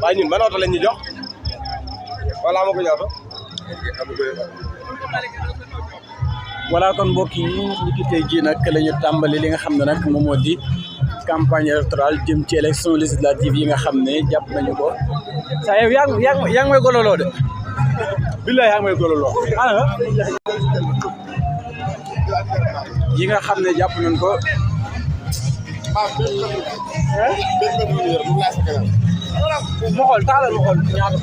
waaye ñun ban oto lañ ñu jox wala ma ko jox voilà kon mbokk yi ñu ngi tey jii nag la ñu tàmbali li nga xam ne nag moom moo di campagne électorale jëm ci élection législative yi nga xam ne jàpp nañu ko saa yow yaa ngi may gololoo de billahi yaa ngi may gololoo yi nga xam ne jàpp nañ ko ma xool taalal ma xool ñaata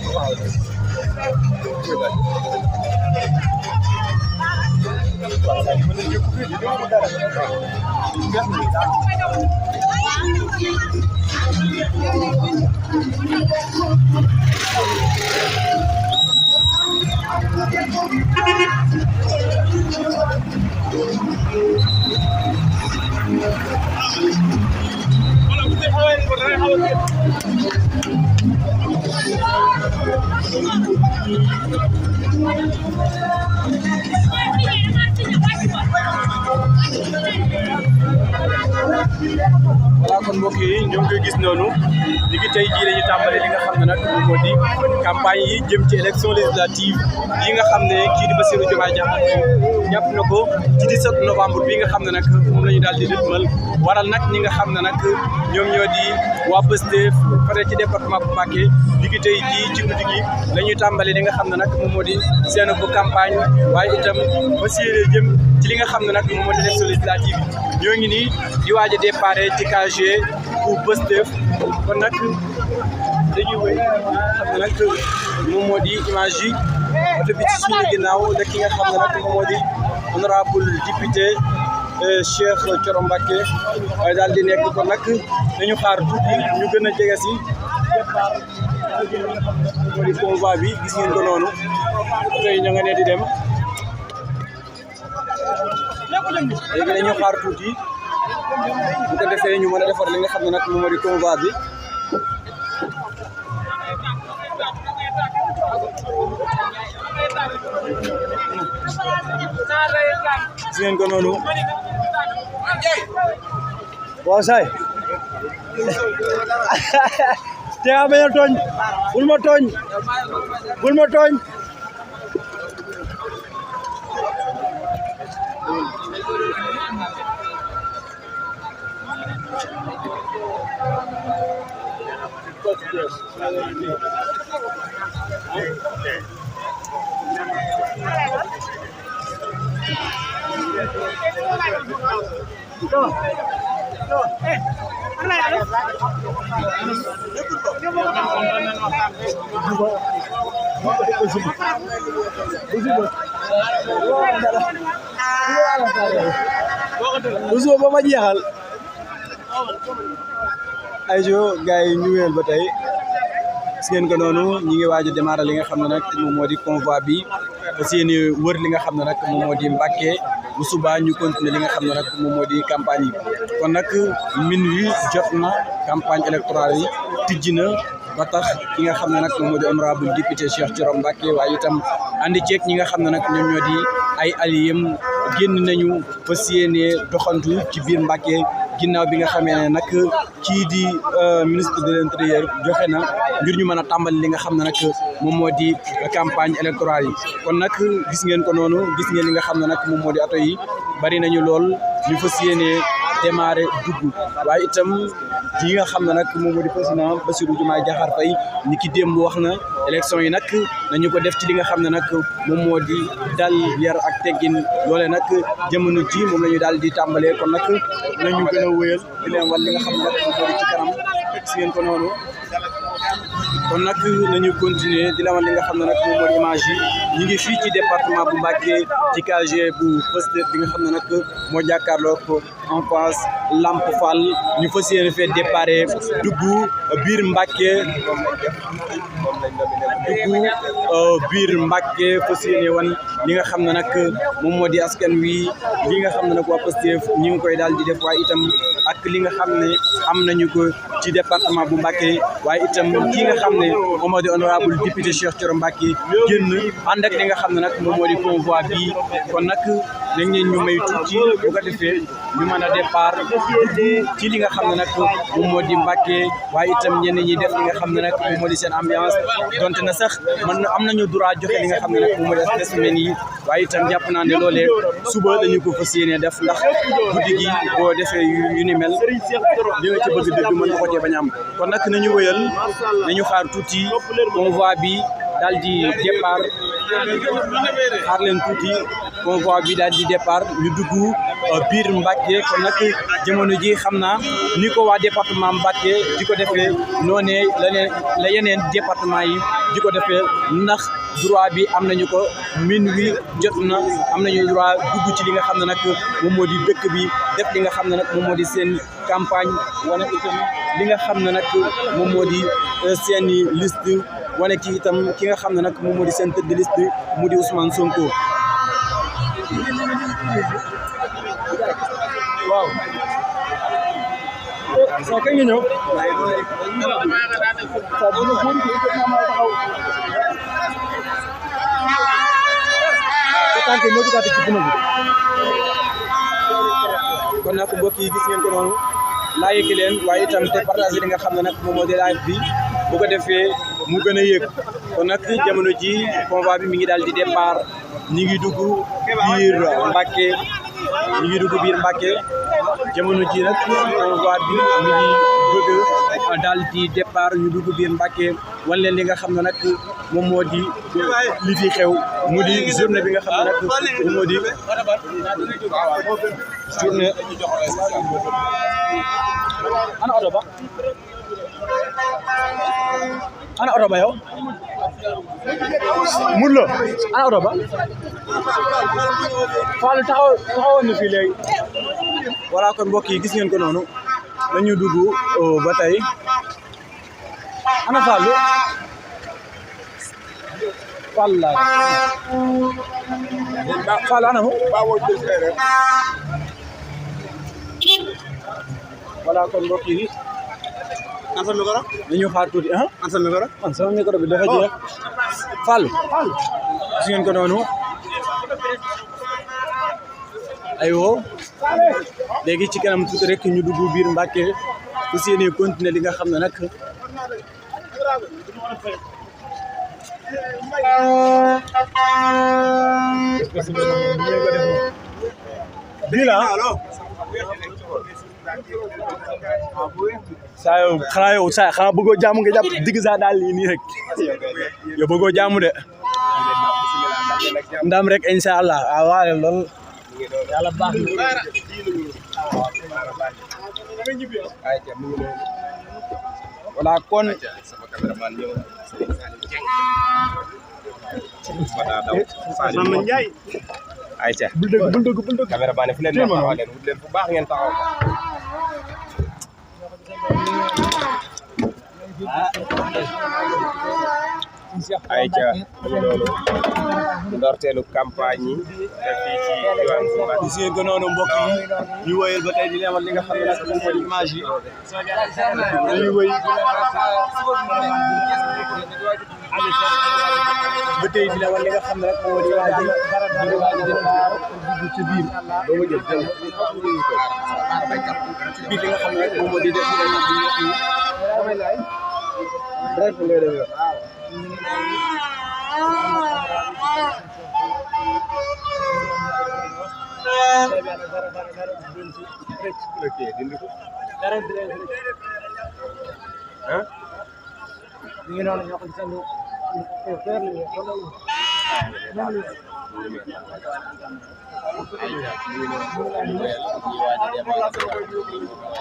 voilà kon mbokk yi ñoo ngi koy gis noonu li ngi tey jii dañuy tàmbale li nga xam ne nag moom moo di campagne yi jëm ci élection législative yi nga xam ne kii di Bassirou Diomaye Diakhar Faye jàpp na ko ci 17 novembre bi nga xam ne nag moom la ñu daal di dëtmal waral nag ñi nga xam ne nag ñoom ñoo di waa Pastef fare ci département bu Mbacké li ngi tey jii ci guddi gi la ñuy tàmbale li nga xam ne nag moom moo di seen bu campagne waaye itam fas yéene jëm ci li nga xam ne nag moom moo di élection législative yi ñoo ngi nii di waaj a départ ci KG bu Pastef kon nag dañuy wéy xam ne nag moom moo di image yi oto bi ci suñu ginnaaw da ki nga xam ne nag moom moo di honorable député Cheikh Thioro Mbacké daal di nekk kon nag dañu xaar tuuti ñu gën a jege si départ moo di convoi bi gis ngeen ko noonu oto yi ña nga ne di dem léegi dañu xaar tuuti bu ko defee ñu mën a defar li nga xam ne nag moom moo di convoi bi gis ngeen ko noonu waaw say te nga bañ a tooñ bul ma tooñ bul ma tooñ Uso ba ma jeexal ay jo gars yi ñu wéel ba tey gis ngeen ko noonu ñi ngi waaj a démarrer li nga xam ne nag moom moo di convoi bi parce que yéen wër li nga xam ne nag moom moo di Mbacké bu subaa ñu continuer li nga xam ne nag moom moo di campagne yi kon nag minuit jot na campagne électorale yi tijji na ba tax ki nga xam ne nag moom moo di honorable député Cheikh Thioro Mbacké waaye itam andi ceeg ñi nga xam ne nag ñoom ñoo di ay alliés génn nañu fas yéene doxantu ci biir Mbacké ginnaaw bi nga xamee ne nag kii di ministre de l'intérieur joxe na ngir ñu mën a tàmbali li nga xam ne nag moom moo di campagne électorale yi kon nag gis ngeen ko noonu gis ngeen li nga xam ne nag moom moo di oto yi bari nañu lool ñu fas yéene démarrer dugg waaye itam yi nga xam ne nag moom moo di président Bassirou Diomaye Diakhar Faye ni ki démb wax na élection yi nag nañu ko def ci li nga xam ne nag moom moo di dal yar ak teggin loole nag jamono ji moom la ñu daal di tàmbalee kon nag nañu gën a wéyal di leen wan li nga xam ne nag moom moo di ci kanam gis ngeen ko noonu kon nag nañu continuer di la wan li nga xam ne nag moom moo di image yi ñu ngi fii ci département bu Mbacké ci KG bu Pastef bi nga xam ne nag moo jàkkaarloo ko en face Lamp Fall ñu fas yéene fee départ dugg biir Mbacké biir Mbacké fas yéene wan li nga xam ne nag moom moo di askan wi li nga xam ne nag waa Pastef ñu ngi koy daal di def waaye itam ak li nga xam ne am nañu ko ci département bu Mbacké waaye itam ki nga xam ne moom moo di honorable député Cheikh Thioro Mbacké génn ànd ak li nga xam ne nag moom moo di convoi bi kon nag nañ leen ñu may tuuti bu ko defee ñu mën a départ ci li nga xam ne nag moom moo di Mbacké waaye itam ñenn ñi def li nga xam ne nag moom moo di seen ambiance donte na sax am nañu droit joxe li nga xam ne nag moom moo di spécimen yi waaye itam jàpp naa ne loolee suba dañu ko fas yéene def ndax guddi gi boo defee yu ni mel li nga ci bëgg dëgg mën na ko cee bañ a am kon nag nañu wëyal nañu xaar tuuti convoi bi daal di départ xaar leen tuuti convoi bi daal di départ ñu dugg biir Mbacké kon nag jamono ji xam naa ni ko waa département Mbacké di ko defee noonee la yeneen département yi di ko defee ndax droit bi am nañu ko minuit jot na am nañu droit dugg ci li nga xam ne nag moom moo di dëkk bi def li nga xam ne nag moom moo di seen campagne wane itam li nga xam ne nag moom moo di seen liste wane ki itam ki nga xam ne nag moom moo di seen tête de liste mu di Ousmane Sonko. waaw. soo kañ nga ñëw. kon nag mbokk yi gis ngeen ko noonu like leen waaye itam te partager li nga xam ne nag moom moo di live bi bu ko defee mu gën a yëg kon nag jamono ji convoi bi mi ngi daal di départ ñi ngi dugg biir Mbacké jamono ji nag convoi bi mi ngi bëgg daal di départ ñu dugg biir Mbacké wan leen li nga xam ne nag moom moo di li fi xew mu di journée bi nga xam ne nag moom moo di journée ana oto ba yow mun la ana oto ba Fall taxawoon na fii léegi voilà kon mbokk yi gis ngeen ko noonu dañu dugg ba tey ana Fall ana mu voilà kon mbokk yi an sa micro dañu xaar tuuti an sa micro man sama micro bi dafa jeex Fall gis ngeen ko noonu aywa léegi ci kanam tuuti rek ñu dugg biir Mbacké ku séenee continuer li nga xam ne nag saa yow xanaa bëggoo jàmm nga jàpp digg saa daal nii rek yow bëggoo jàmm de ndam rek incha allah waaw lool yàlla baax na voilà kon ayca bul dëgg caméraman fu leen taxaw leen wut leen fu baax ngeen taxaw ayca loolu ndorteelu campagne yi fii ci diwaan Mbacké gis ngeen ko noonu mbokk yi ñu wëyal ba tey di leen wan li nga xam ne nag moom moo di image yi dañuy wëy ba tey di leen wan li nga xam ne nag moom moo di image yi di waaj a dugg ci biir doo ma jël ci biir li nga xam ne nag moom moo di def bref ngay def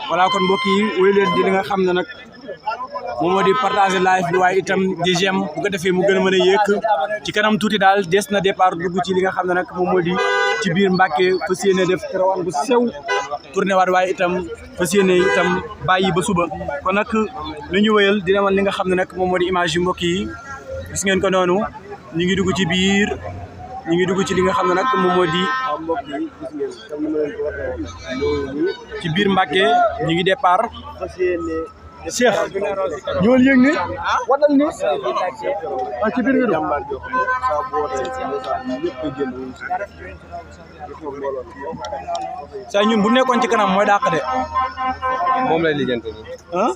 voilà kon mbokk yi wéy leen di li nga xam ne nag moom moo di partager live bi waaye itam di j'aime bu ko defee mu gën a mën a yéeg ci kanam tuuti daal des na départ dugg ci li nga xam ne nag moom moo di ci biir Mbacké fas yéene def karawaan bu sew tourné waat waaye itam fas yéene itam bàyyi ba suba kon nag lu ñu wëyal di demal li nga xam ne nag moom moo di image yu mbokk yi gis ngeen ko noonu ñu ngi dugg ci biir ñu ngi dugg ci li nga xam ne nag moom moo di ci biir Mbacké ñu ngi départ fas yéene Cheikh ñëwal yëg ni watal ni ci biir nga saa ñun bu nekkoon ci kanam mooy dàq de moom lay lijjanti ah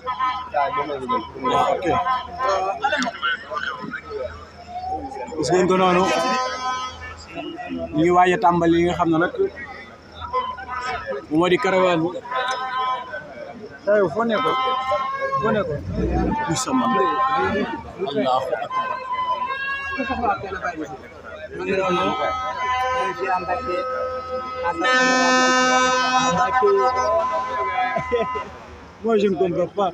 ok gis ngeen ko noonu ñu ngi waaj a tàmbali li nga xam ne nag moom moo di caravane bu foo nekkoon sama Allahu akbar moi je ne comprends pas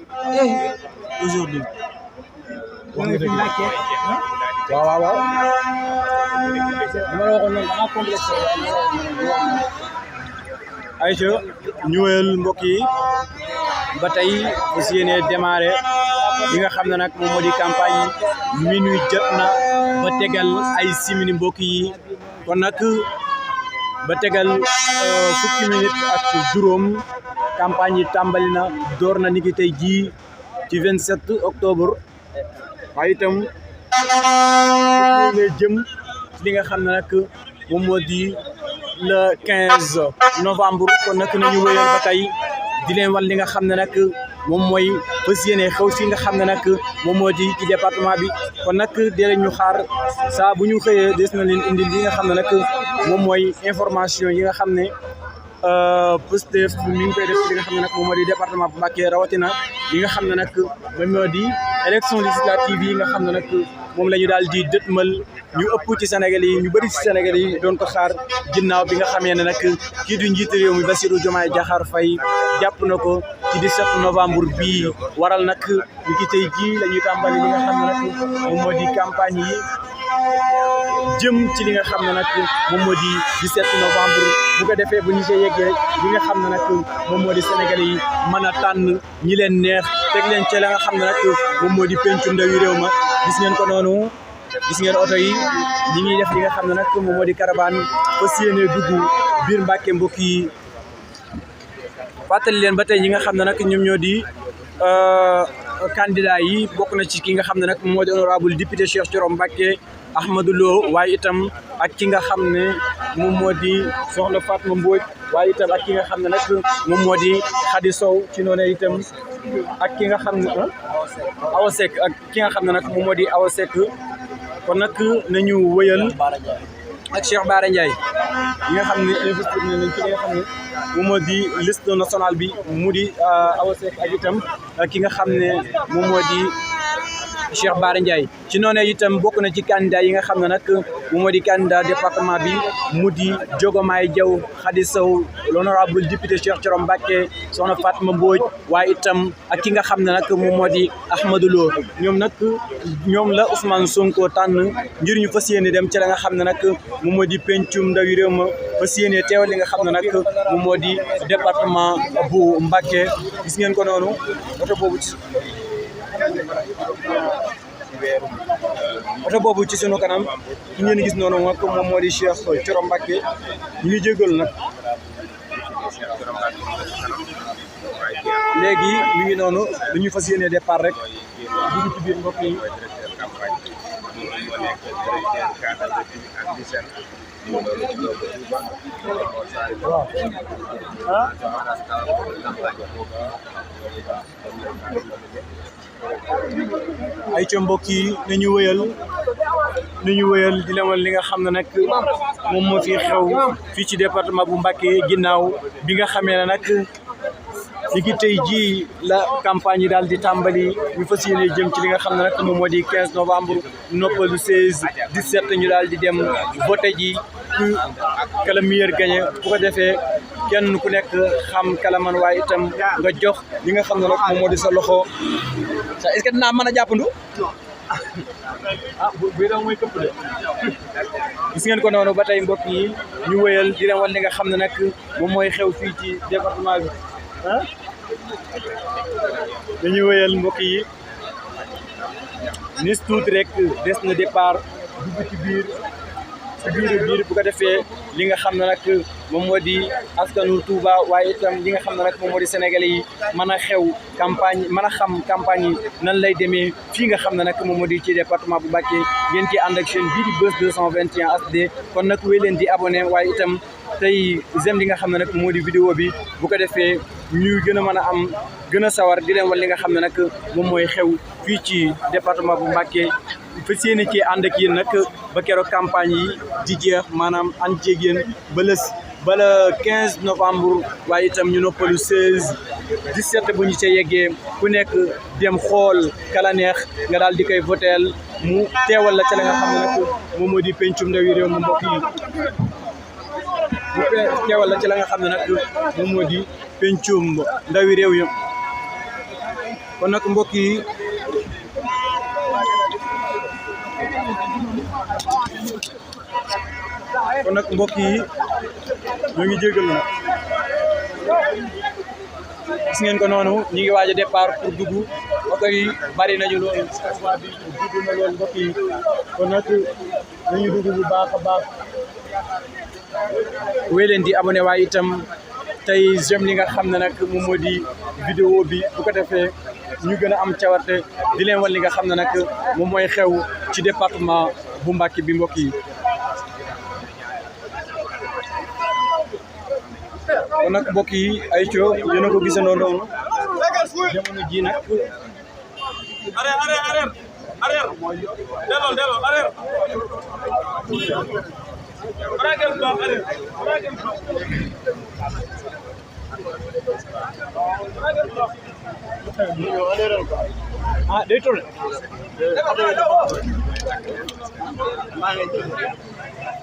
aujourd'hui waaw Aïcha ñu wëyal mbokk yi ba tey aussi yéene démarré li nga xam ne nag moom moo di campagne minuit jot na ba tegal ay simili mbokk yi kon nag ba tegal fukki minute ak juróom campagne yi tàmbali na door na niki tey jii ci 27 octobre waaye itam ngay jëm ci li nga xam ne nag moom moo di le 15 novembre kon nag nañu wéyal ba tey di leen wan li nga xam ne nag moom mooy fas yéene xew si nga xam ne nag moom moo di ci département bi kon nag dee ñu xaar saa bu ñu xëyee des na leen indil li nga xam ne nag moom mooy information yi nga xam ne Pastef mi ngi koy def ci li nga xam ne nag moom moo di département bu Mbacké rawatina li nga xam ne nag moom moo di élection législative yi nga xam ne nag moom la ñu daal di dëtmal ñu ëpp ci Sénégal yi ñu bëri ci Sénégal yi doon ko xaar ginnaaw bi nga xamee ne nag kii du njiitu réew mi Bassirou Diomaye Diakhar Faye jàpp na ko ci 17 novembre bii waral nag ñu ki tey jii la ñuy tàmbali li nga xam ne nag moom moo di campagne yi jëm ci li nga xam ne nag moom moo di 17 novembre bu ko defee bu ñu see yeggee li nga xam ne nag moom moo di Sénégalais yi mën a tànn ñi leen neex teg leen ci la nga xam ne nag moom moo di pencu ndawi réew ma gis ngeen ko noonu gis ngeen oto yi ñi ngi def li nga xam ne nag moom moo di caravane fas yéene dugg biir Mbacké mbokk yi fàttali leen ba tey ñi nga xam ne nag ñoom ñoo di candidat yi bokk na ci ki nga xam ne nag moom moo di honorable député Cheikh Thioro Mbacké Ahmadou Lo waaye itam ak ki nga xam ne moom moo di soxna Fatma Mbodj waaye itam ak ki nga xam ne nag moom moo di Khady Sow ci noonu itam ak ki nga xam ne Awa Seck ak ki nga xam ne nag moom moo di Awa Seck kon nag nañu wëyal ak Cheikh Bara Ndiaye ñi nga xam ne investir nañ ci li nga xam ne moom moo di liste nationale bi mu di Awa Seck ak itam ki nga xam ne moom moo di Cheikh Bara Ndiaye ci noonu itam bokk na ci candidat yi nga xam ne nag moom moo di candidat département bi mu di Diogomaye Diaw Khady Sow l'honorable député Cheikh Thioro Mbacké soxna Fatma Mbodj waaye itam ak ki nga xam ne nag moom moo di Ahmadou Lo ñoom la Ousmane Sonko tànn ngir ñu fas yéene dem ci la nga xam ne nag moom moo di pencum ndawi réew ma fas yéene teewal li nga xam ne nag moom moo di département bu Mbacké gis ngeen ko noonu oto boobu ci sunu kanam ki ngeen gis noonu nag moom moo di Cheikh Thioro Mbacké ñu ngi jégalu nag léegi mi ngi noonu dañuy fas yéene départ rek dugg ci biir mbokk yi waaw ay ca mbokk yi nañu wëyal di lemal li nga xam ne nag moom moo fi xew fii ci département bu Mbacké ginnaaw bi nga xamee ne nag léegi tey jii la campagne yi daal di tàmbali ñu fas yéene jëm ci li nga xam ne nag moom moo di 15 novembre noppalu 16 17 ñu daal di dem voté ji que le meilleur gagné bu ko defee kenn ku nekk xam kala man waaye itam nga jox li nga xam ne nag moom moo di sa loxo est-ce que dinaa mën a jàppandu bii da mooy këpp de gis ngeen ko noonu ba tey mbokk yi ñu wëyal di leen wan li nga xam ne nag moom mooy xew fii ci département bi dañuy wëyal mbokk yi nis tuuti rek des na départ dugg ci biir bu ko defee li nga xam ne nag moom moo di askanu Touba waaye itam li nga xam ne nag moom moo di Sénégalais yi mën a xew campagne mën a xam campagne yi nan lay demee fii nga xam ne nag moom moo di ci département bu Mbacké ngeen ci ànd ak chaîne bii di Buzz 221 HD kon nag wéy leen di abonné waaye itam tey j'aime li nga xam ne nag moo di vidéo bi bu ko defee ñuy gën a mën a am gën a sawar di leen wan li nga xam ne nag moom mooy xew fii ci département bu Mbacké fa séeni ci ànd ak yéen nag ba keroog campagne yi di jeex maanaam ànd ceeg yéen ba le 15 novembre waaye itam ñu noppalu 16 17 bu ñu ca yeggee ku nekk dem xool kala neex nga daal di koy voteel mu teewal la ca la nga xam ne nag moom moo di pencum ndawi réew mi mbokk yi mu teewal la ca la nga xam ne nag moom moo di pencum ndawi réew yi kon nag mbokk yi ñoo ngi jégalu na gis ngeen ko noonu ñu ngi waaj a départ pour dugg oto yi bari nañu loolu bi dugg na loolu mbokk yi kon nag nañu dugg bu baax a baax wéy leen di abonné waaye itam tey j'aime li nga xam ne nag moom moo di vidéo bi bu ko defee ñu gën a am cawarte di leen wan li nga xam ne nag moom mooy xew ci département bu Mbacké bi mbokk yi kon nag mbokk yi ay coo yéen a ko gisandoo noonu jamono ji nag day tourné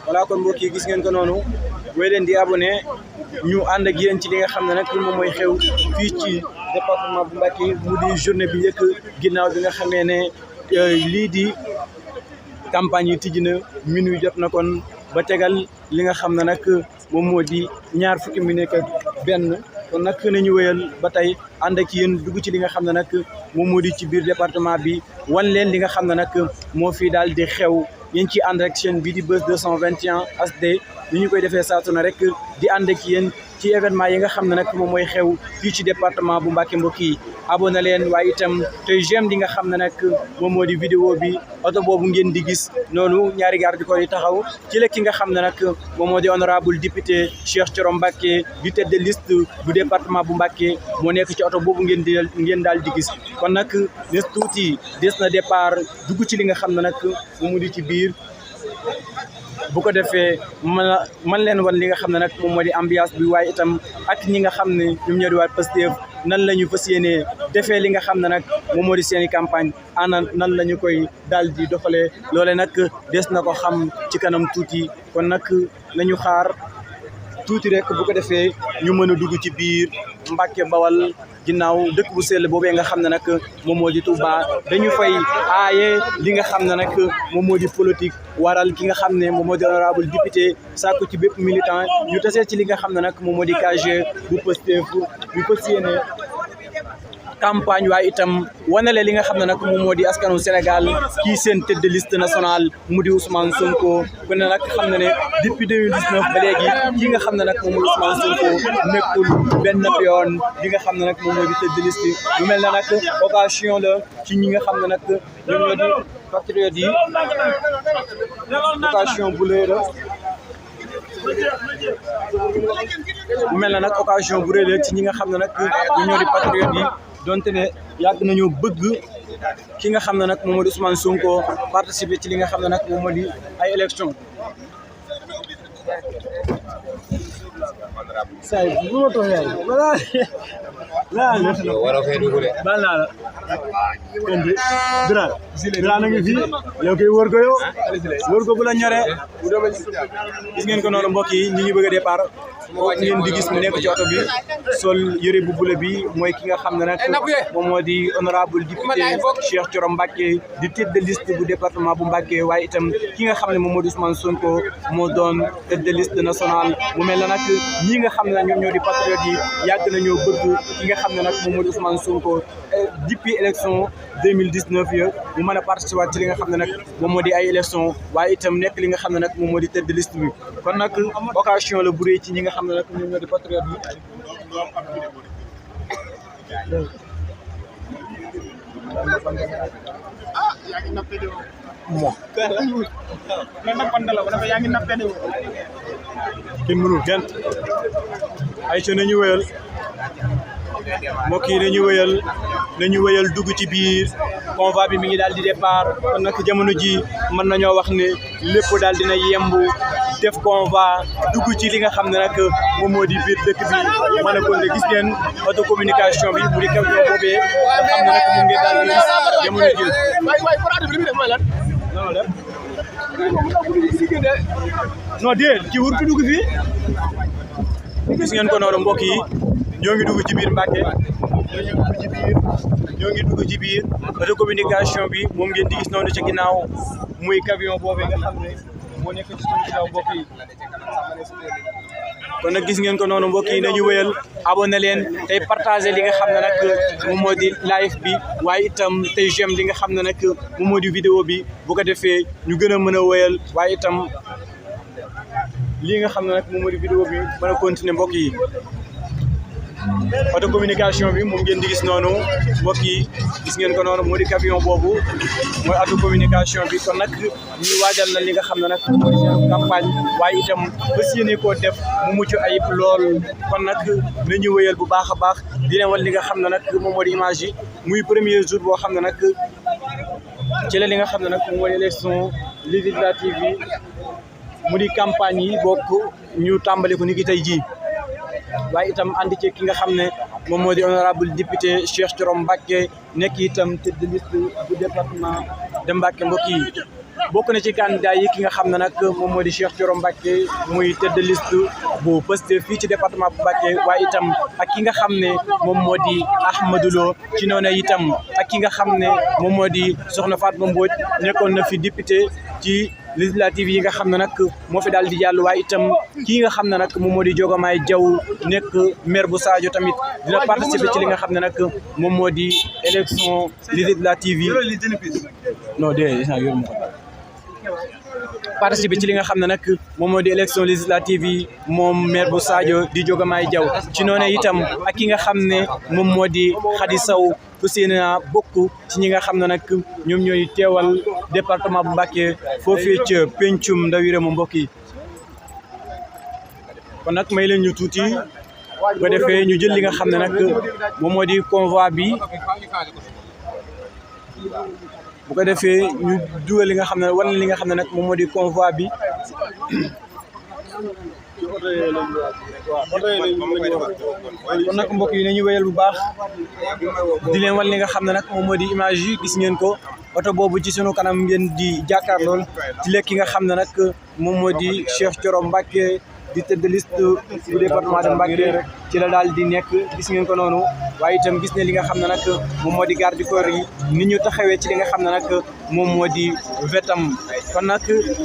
voilà kon mbokk yi gis ngeen ko noonu wéy leen di abonné ñu ànd ak yéen ci li nga xam ne nag moom mooy xew fii ci département bu Mbacké mu di journée bi njëkk ginnaaw bi nga xamee ne lii di campagne yi tijji na minuit jot na kon ba tegal li nga xam ne nag moom moo di ñaar fukki minute ak benn kon nag nañu wéyal ba tey ànd ak yéen dugg ci li nga xam ne nag moom moo di ci biir département bi wan leen li nga xam ne nag moo fi daal di xew yéen ci ànd ak chaîne bii di Buzz 221 HD ni ñu koy defee saatu na rek di ànd ak yéen ci événement yi nga xam ne nag moom mooy xew fii ci département bu Mbacké mbokk yi abonné leen waaye itam tey j'aime di nga xam ne nag moom moo di vidéo bi oto boobu ngeen di gis noonu ñaari garde corps yi taxaw ci la ki nga xam ne nag moom moo di honorable député Cheikh Thioro Mbacké di tête de liste bu département bu Mbacké moo nekk ci oto boobu ngeen daal di gis kon nag des tuuti des na départ dugg ci li nga xam ne nag moom moo di ci biir bu ko defee man leen wan li nga xam ne nag moom moo di ambiance bi waaye itam ak ñi nga xam ne ñoom ñoo di waa Pastef nan la ñu fas yéenee defee li nga xam ne nag moom moo di seen i campagne nan la ñu koy daal di doxalee loole nag des na ko xam ci kanam tuuti kon nag nañu xaar tuuti rek bu ko defee ñu mën a dugg ci biir Mbacké Bawal ginnaaw dëkk bu sell boobee nga xam ne nag moom moo di Touba dañu fay aaye li nga xam ne nag moom moo di politique waral ki nga xam ne moom moo di honorable député sàkku ci bépp militant ñu tasee ci li nga xam ne nag moom moo di KG bu Pastef bu fas yéene campagne waaye itam wanale li nga xam ne nag moom moo di askanu Sénégal kii seen tête de liste nationale mu di Ousmane Sonko ku ne nag xam na ne depuis 2019 ba léegi kii nga xam ne nag moom mooy Ousmane Sonko nekkul benn yoon li nga xam ne nag moom moo di tête de liste mu mel na nag occasion la ci ñi nga xam ne nag ñoom ñoo di patriotes yi occasion bu rëy la mu mel na nag occasion bu rëy la ci ñi nga xam ne nag ñoom ñoo di patriotes yi donte ne yàgg nañu bëgg ki nga xam ne nag moom moo di Ousmane Sonko participer ci li nga xam ne nag moom moo di ay élection say bu ma toog yaay wala wara fay dugg de baal naa la kon bi dira na ngi fi yow koy wër ko bu la ñoree gis ngeen ko noonu mbokk yi ñi ngi bëgg a départ ngeen di gis mu nekk ci oto bi sol yëre bu bula bi mooy ki nga xam ne nag moom moo di honorable député Cheikh Thioro Mbacké di tête de liste bu département bu Mbacké waaye itam ki nga xam ne moom moo di Ousmane Sonko moo doon tête de liste nationale mu mel na nag ñi nga xam ne ñoom ñoo di patriotes yi yàgg nañoo bëgg ki nga xam ne nag moom moo di Ousmane Sonko depuis élection 2019 ya mu mën a participer ci li nga xam ne nag moom moo di ay élection waaye itam nekk li nga xam ne nag moom moo di tête de liste bi kon nag occasion la bu rëy ci ñi nga xam ne nag ñoom ñoo di patriote yi kenn mënul kenn ay co nañu wéyal mbokk yi nañu wéyal dugg ci biir convoi bi mi ngi daal di départ kon nag jamono ji mën nañoo wax ne lépp daal dina yemb def convoi dugg ci li nga xam ne nag moom moo di biir dëkk bi mën a kon ne gis ngeen auto communication bi mu di camion boobee nga xam ne nag mu ngi daal di gis jamono ji non déet ci wurtu dugg fii gis ngeen ko noonu mbokk yi ñoo ngi dugg ci biir Mbacké ñoo ngi dugg ci biir auto communication bi moom ngeen di gis noonu ci ginnaaw muy camion boobee nga xam ne moo nekk ci suñu ginnaaw mbokk yi kon nag gis ngeen ko noonu mbokk yi nañu wéyal abonné leen tey partagé li nga xam ne nag moom moo di live bi waaye itam tey j'aime li nga xam ne nag moom moo di vidéo bi bu ko defee ñu gën a mën a wéyal waaye itam lii nga xam ne nag moom moo di vidéo bi mën a continuer mbokk yi auto communication bi moom ngeen di gis noonu mbokk yi gis ngeen ko noonu moo di camion boobu mooy auto communication bi kon nag ñuy waajal na li nga xam ne nag mooy seen campagne waaye itam bés yéene koo def mu mucc ayib lool kon nag nañu wéyal bu baax a baax di leen wan li nga xam ne nag moom moo di image yi muy premier jour boo xam ne nag ci la li nga xam ne nag moom moo di élection législative yi mu di campagne yi bokk ñu tàmbali ko ni ki tey jii waaye itam ànd ci ki nga xam ne moom moo di honorable député Cheikh Thioro Mbacké nekk itam tête de liste bu département de Mbacké mbokk yi bokk na ci candidat yi ki nga xam ne nag moom moo di Cheikh Thioro Mbacké muy tête de liste bu Pastef fii ci département bu Mbacké waaye itam ak ki nga xam ne moom moo di Ahmadou Lo ci noonu itam ak ki nga xam ne moom moo di Soxna Fatma Mbodj nekkoon na fi député ci législative yi nga xam ne nag moo fi daal di jàll waaye itam kii nga xam ne nag moom moo di Diomaye Diaw nekk maire bu Sadio tamit dina participer ci li nga xam ne nag moom moo di élection législative yi non de yoruma ko participer ci li nga xam ne nag moom moo di élection législative yi moom maire bu Sadio di Diomaye Diaw ci noonu itam ak ki nga xam ne moom moo di Khady Sow fu seen bokk ci ñi nga xam ne nag ñoom ñooy teewal département bu Mbacké foofee ca pencum ndawi réew mu mbokk yi kon nag may leen ñu tuuti ba defee ñu jël li nga xam ne nag moom moo di convoi bi bu ko defee ñu dugal li nga xam ne wala li nga xam ne nag moom moo di convoi bi kon nag mbokk yi nañu wéyal bu baax di leen wan li nga xam ne nag moom moo di image yi gis ngeen ko oto boobu ci sunu kanam ngeen di jàkkaarlool ci lekk ki nga xam ne nag moom moo di Cheikh Thioro Mbacké di tête de liste bu département de Mbacké ci la daal di nekk gis ngeen ko noonu waaye itam gis ne li nga xam ne nag moom moo di garde du corps yi ni ñu taxawee ci li nga xam ne nag moom moo di wetam kon nag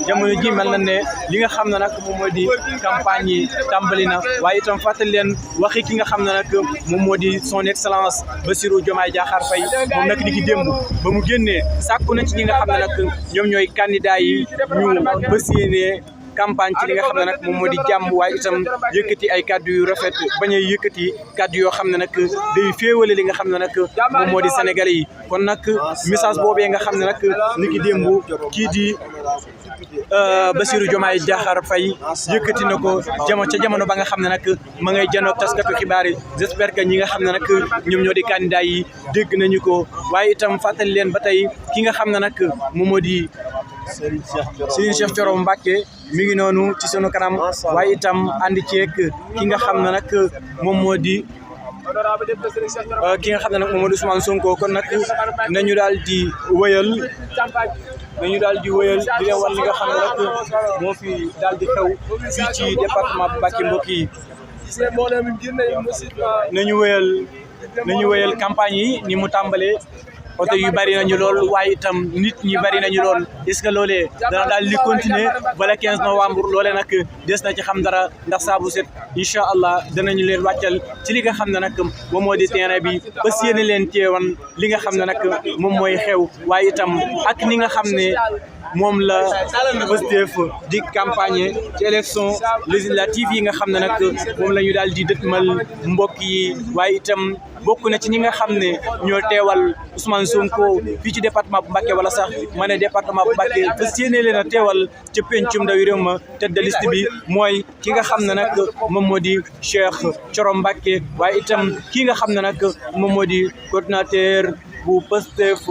jamono ji mel na ne li nga xam ne nag moom moo di campagne yi tàmbali na waaye itam fàttali leen waxi ki nga xam ne nag moom moo di son excellence Bassirou Diomaye Diakhar Faye moom nag ni ki démb ba mu génnee sàkku na ci ñi nga xam ne nag ñoom ñooy candidat yi ñu bës yéenee campagne ci li nga xam ne nag moom moo di jàmm waaye itam yëkkati ay kàddu yu rafet bañ a yëkkati kàddu yoo xam ne nag day féewale li nga xam ne nag moom moo di sénégalais yi kon nag message boobee nga xam ne nag ni ki démb kii di Bassirou Diomaye Diakhar Faye yëkkati na ko jamono ba nga xam ne nag ma ngay janoog taskatu xibaar yi j'espère que ñi nga xam ne nag ñoom ñoo di candidat yi dégg nañu ko waaye itam fàttali leen ba tey ki nga xam ne nag moom moo di Serigne Cheikh Thioro Mbacké mi ngi noonu ci sunu kanam waaye itam ànd ceeg ki nga xam ne nag moom moo di ki nga xam ne nag moom moo di Ousmane Sonko kon nag nañu daal di wëyal di leen wan li nga xam ne nag moo fi daal di xew fii ci département bu Mbacké mbokk yi nañu wëyal campagne yi ni mu tàmbalee oto yu bari nañu lool waaye itam nit ñi bari nañu lool est-ce que loolee dana daal di continuer bala 15 novembre loolee nag des na ci xam dara ndax saa bu set incha allah danañu leen wàccal ci li nga xam ne nag moom moo di terrain bi fas yéene leen teewan li nga xam ne nag moom mooy xew waaye itam ak ni nga xam ne moom la Pastef di campagne ci élection législative yi nga xam ne nag moom la ñu daal di dëtmal mbokk yi waaye itam bokk na ci ñi nga xam ne ñoo teewal Ousmane Sonko fii ci département bu Mbacké wala sax ma ne département bu Mbacké fas yéene leen a teewal ca pencum ndawi réew ma tête de liste bi mooy ki nga xam ne nag moom moo di Cheikh Thioro Mbacké waaye itam ki nga xam ne nag moom moo di coordinateur bu Pastef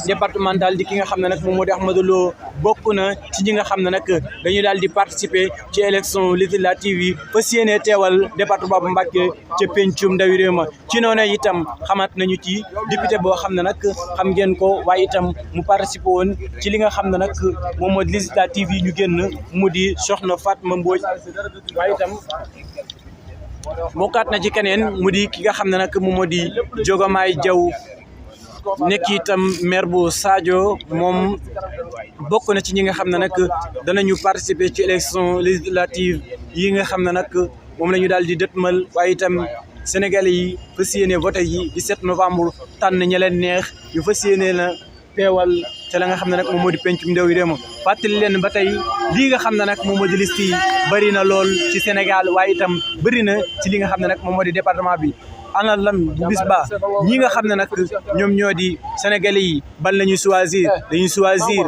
départemental di ki nga xam ne nag moom moo di Ahmadou Lo bokk na ci ñi nga xam ne nag dañuy daal di participer ci élection législative yi fas yéene teewal département bu Mbacké ca pencum ndawi réew ma ci noonu itam xamaat nañu ci député boo xam ne nag xam ngeen ko waaye itam mu participer woon ci li nga xam ne nag moom moo di législative yi ñu génn mu di Soxna Fatma Mbodj waaye itam bokkaat na ci keneen mu di ki nga xam ne nag moom moo di Diogomaye Diaw nekk itam maire bu Sadio moom bokk na ci ñi nga xam ne nag danañu participer ci élection législative yi nga xam ne nag moom la ñu daal di dëtmal waaye itam Sénégalais yi fas yéene voté yi 17 novembre tànn ña leen neex yu fas yéene na teewal te la nga xam ne nag moom moo di pencum ndawi réew ma fàttali leen ba tey lii nga xam ne nag moom moo di liste yi bëri na lool ci Sénégal waaye itam bëri na ci li nga xam ne nag moom moo di département bi ana lan bu bis ba ñi nga xam ne nag ñoom ñoo di sénégalais yi ban la ñuy choisir dañuy choisir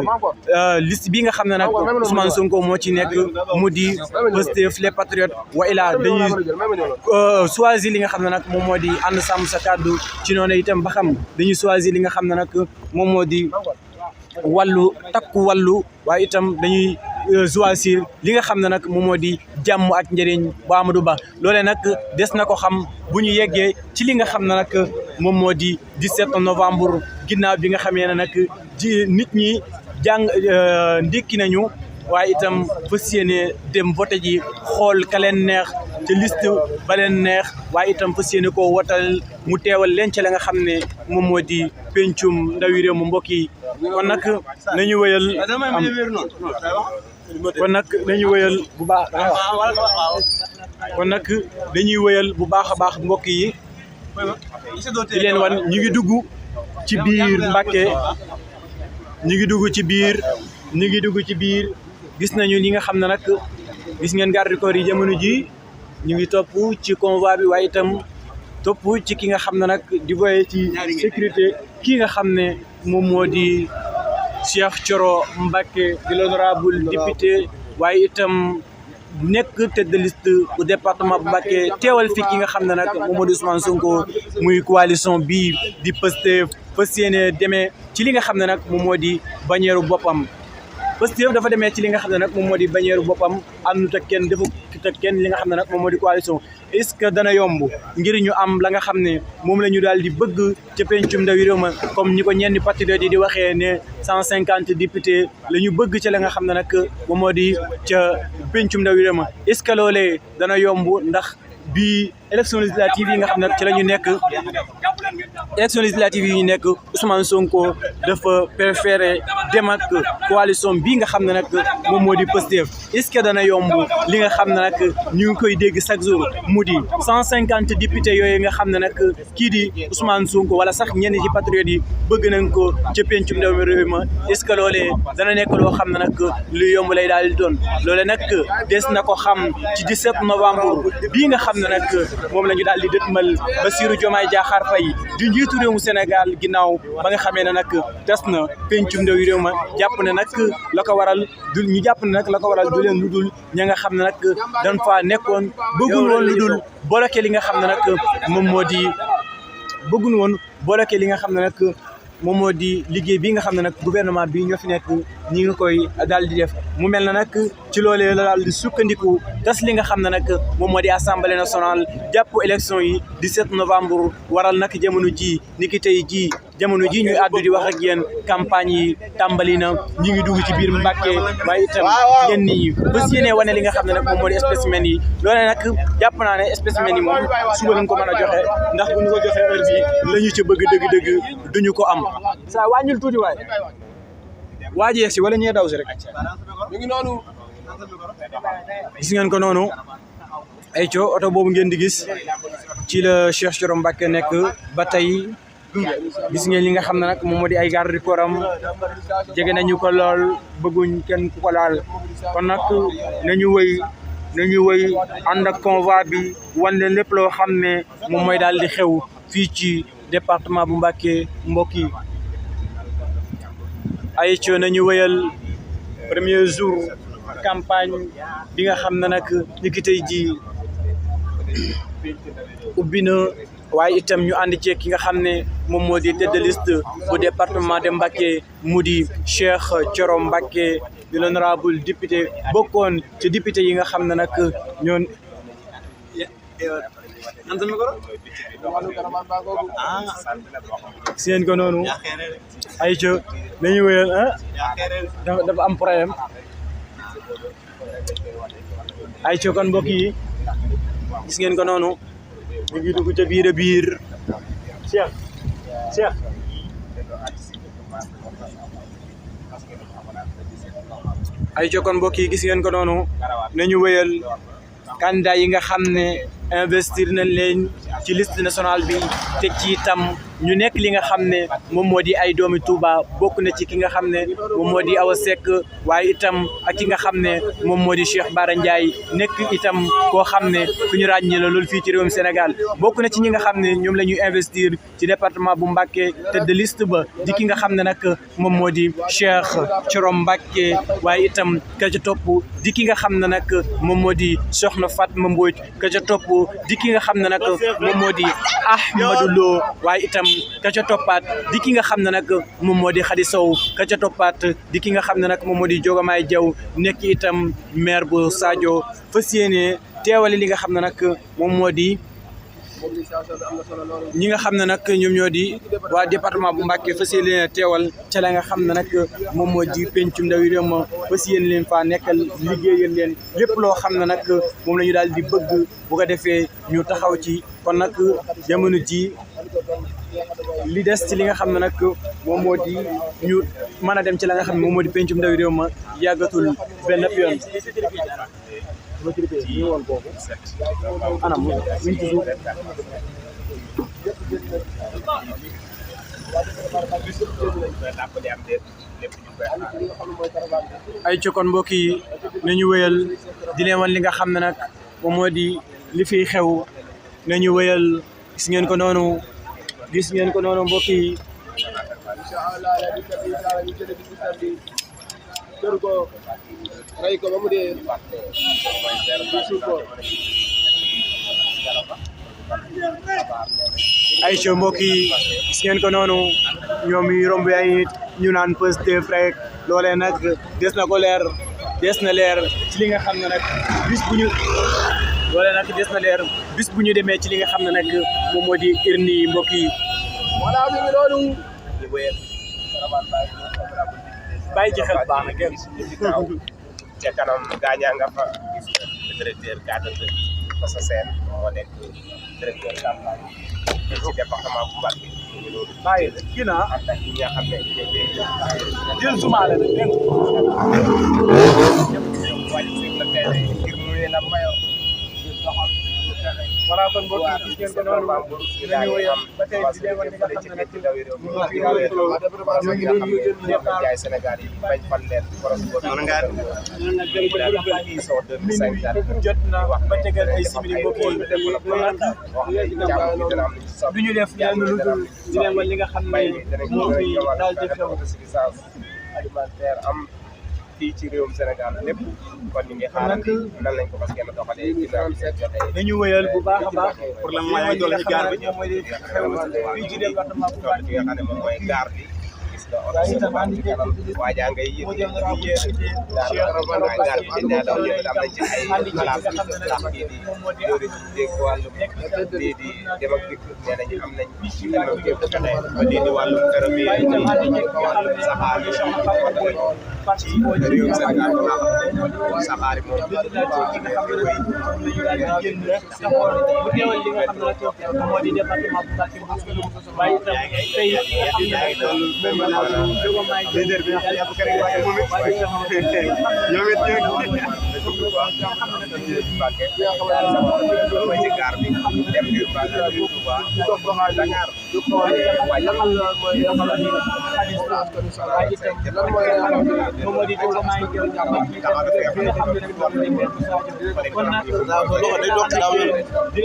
liste bi nga xam ne nag Ousmane Sonko moo ci nekk mu di Pastef les patriotes wa ila dañuy choisir li nga xam ne nag moom moo di ànd sàmm sa kàddu ci noonu itam ba xam dañuy choisir li nga xam ne nag moom moo di wàllu takku wàllu waaye itam dañuy choisir li nga xam ne nag moom moo di jàmm ak njëriñ bu Amadou Ba loolee nag des na ko xam bu ñu yeggee ci li nga xam ne nag moom moo di 17 novembre ginnaaw bi nga xamee ne nag ji nit ñi ndékki nañu waaye itam fas yéene dem voté ji xool ka leen neex te liste ba leen neex waaye itam fas yéene koo wotal mu teewal leen ci la nga xam ne moom moo di pencum ndawi réew mu mbokk yi kon nag nañu wëyal kon nag dañuy wëyal bu baax kon nag dañuy wëyal bu baax a baax mbokk yi di leen wan ñu ngi dugg ci biir Mbacké ñu ngi dugg ci biir gis nañu li nga xam ne nag gis ngeen garde corps yi jamono ji ñu ngi topp ci convoi bi waaye itam topp ci ki nga xam ne nag di voye ci sécurité ki nga xam ne moom moo di Cheikh Thioro Mbacké di l'honorable député waaye itam nekk tête de liste bu département bu Mbacké teewal fi ki nga xam ne nag moom moo di Ousmane Sonko muy coalition bi di Pastef fas yéene demee ci li nga xam ne nag moom moo di bannière boppam Pastef dafa demee ci li nga xam ne nag moom moo di bannière boppam àndut ak kenn defu ak kenn li nga xam ne nag moom moo di coalition est-ce que dana yomb ngir ñu am la nga xam ne moom la ñu daal di bëgg ca pencum ndawi réew ma comme ni ko ñenn patriotes yi di waxee ne 150 députés la ñu bëgg ca la nga xam ne nag moom moo di ca pencum ndawi réew ma est-ce que loolee dana yomb ndax bi élection législative yi nga xam ne ci la ñu nekk élection législative yi ñu nekk Ousmane Sonko dafa préféré dem ak coalition bii nga xam ne nag moom moo di Pastef est-ce que dana yomb li nga xam ne nag ñu ngi koy dégg chaque jour mu di 150 députés yooyu nga xam ne nag kii di Ousmane Sonko wala sax ñenn ci patriotes yi bëgg nañ ko ca pencum ndawi réew ma est-ce que loolee dana nekk loo xam ne nag lu yomb lay daal di doon loolee nag des na ko xam ci 17 novembre bii nga xam ne nag moom la ñu daal di dëtmal Bassirou Diomaye Diakhar Faye di njiitu réewu Sénégal ginnaaw ba nga xamee ne nag des na pencum ndawi réew ma jàpp ne nag la ko waral du ñu jàpp ne nag la ko waral du leen lu dul ña nga xam ne nag dañ faa nekkoon bëggul woon lu dul bloqué li nga xam ne nag moom moo di bëggul woon bloqué li nga xam ne nag moom moo di liggéey bi nga xam ne nag gouvernement bi ñoo fi nekk ñi ngi koy daal di def mu mel na nag ca ci loolee la daal di sukkandiku tas li nga xam ne nag moom moo di assemblée nationale jàpp élection yi 17 novembre waral nag jamono ji niki tey jii jamono ji ñuy àddu di wax ak yéen campagne yi tàmbali na ñu ngi dugg ci biir Mbàkke waaye itam yenn ñi bés yéenee wane li nga xam ne nag moom moo di spécimen yi loolee nag jàpp naa ne spécimen yi moom suba lañ ko mën a joxe ndax bu ñu ko joxee heure bi la ñu ca bëgg dëgg-dëgg duñu ko am saa wàññil tuuti waay waa ji yegsi wala ñee daw si rek mi ngi noonu gis ngeen ko noonu ay co oto boobu ngeen di gis ci la Cheikh Thioro Mbacké nekk ba tey gis ngeen li nga xam ne nag moom moo di ay garde du corps am jege nañu ko lool bëgguñ kenn ku ko laal kon nag nañu wëy ànd ak convoi bi wan leen lépp loo xam ne moom mooy daal di xew fii ci département bu Mbacké mbokk yi ay co nañu wëyal premier jour campagne bi nga xam ne nag ni ki tey ji ubbi na waaye itam ñu ànd ceeg ki nga xam ne moom moo di tête de liste bu département de Mbacké mu di Cheikh Thioro Mbacké di l'honorable député bokkoon ci député yi nga xam ne nag ñoon seen ko noonu ay ca nañu wéyal dafa am problème ay ca kon mbokk yi gis ngeen ko noonu ñu ngi dugg ca biir a biir Cheikh ay ca kon mbokk yi gis ngeen ko noonu nañu wéyal candidat yi nga xam ne investir nañ leen ci liste nationale bi teg ci itam ñu nekk li nga xam ne moom moo di ay doomi Touba bokk na ci ki nga xam ne moom moo di Awa Seck waaye itam ak ki nga xam ne moom moo di Cheikh Bara Ndiaye nekk itam koo xam ne ku ñu ràññee la loolu fii ci réewum Sénégal bokk na ci ñi nga xam ne ñoom la ñuy investir ci département bu Mbacké tête de liste ba di ki nga xam ne nag moom moo di Cheikh Thioro Mbacké waaye itam ka ca topp di ki nga xam ne nag moom moo di Soxna Fatma Mbodj ka ca topp di ki nga xam ne nag moom moo di Ahmadou Lo waaye itam ka ca toppaat di ki nga xam ne nag moom moo di Khady Sow ka ca toppaat di ki nga xam ne nag moom moo di Diomaye Diaw nekk itam maire bu Sadio fas yéene teewale li nga xam ne nag moom moo di ñi nga xam ne nag ñoom ñoo di waa département bu Mbacké fas yéene leen teewal ca la nga xam ne nag moom moo di pencum ndawi réew ma fas yéene leen faa nekkal liggéeyal leen lépp loo xam ne nag moom la ñu daal di bëgg bu ko defee ñu taxaw ci kon nag jamono ji li des ci li nga xam ne nag moom moo di ñu mën a dem ci la nga xam ne moom moo di pencum ndawi réew ma yàggatul benn yoon anam min ci suuf ay ci kon mbokk yi nañu wéyal di leen wan li nga xam ne nag moom moo di li fiy xew nañu wéyal gis ngeen ko noonu mbokk yi ray ko ba mu dee ay co mbokk yi gis ngeen ko noonu ñoom yi romb ay nit ñu naan Pastef rek loolee nag des na ko leer des na leer ci li nga xam ne nag bis bu ñu loolee nag des na leer bis bu ñu demee ci li nga xam ne nag moom moo di urne yi mbokk yi wala mi ngi noonu bàyyi ci xel baax na kenn ca kanam gaañaa nga fa directeur cadre de vie Massa Sène moo nekk directeur campagne ci département bu Mbacké bàyyi kii naa ànd ak ñi nga xam ne jël sumaale nag dégg wàcc sur le terrain ngir mu leen a mayo voilà kon mbokk yi gis ngeen ko noonu dañu woyam ba tey di leen wan li nga xam ne nag ñu ngi jaay Sénégal yi bañ fan leen jot na ba tegal ay simili mbokk yi du ñu def lenn lu dul di leen wan li nga xam ne moo fi daal di xew alimentaire am fii ci réewum Sénégal lépp kon ñu ngi xaaral nan lañ ko fas yéene doxalee ginnaaw dañu wëyal bu baax a baax pour le moment doole ci gaar bi mooy xew fii ci département bu Mbacké nga xam ne moom mooy gaar bi gis nga oto si kanam waajaa ngay yéeg daal gaal bi dañ daw yëpp am nañ ci ay xalaat ndax kii di jóori dégg wàllum lii di dem ak dikk nee nañu am nañ ba lii di wàllum ferro bi wàllum saxaar yi ci réewum Sénégal ba nga xam saxaar yi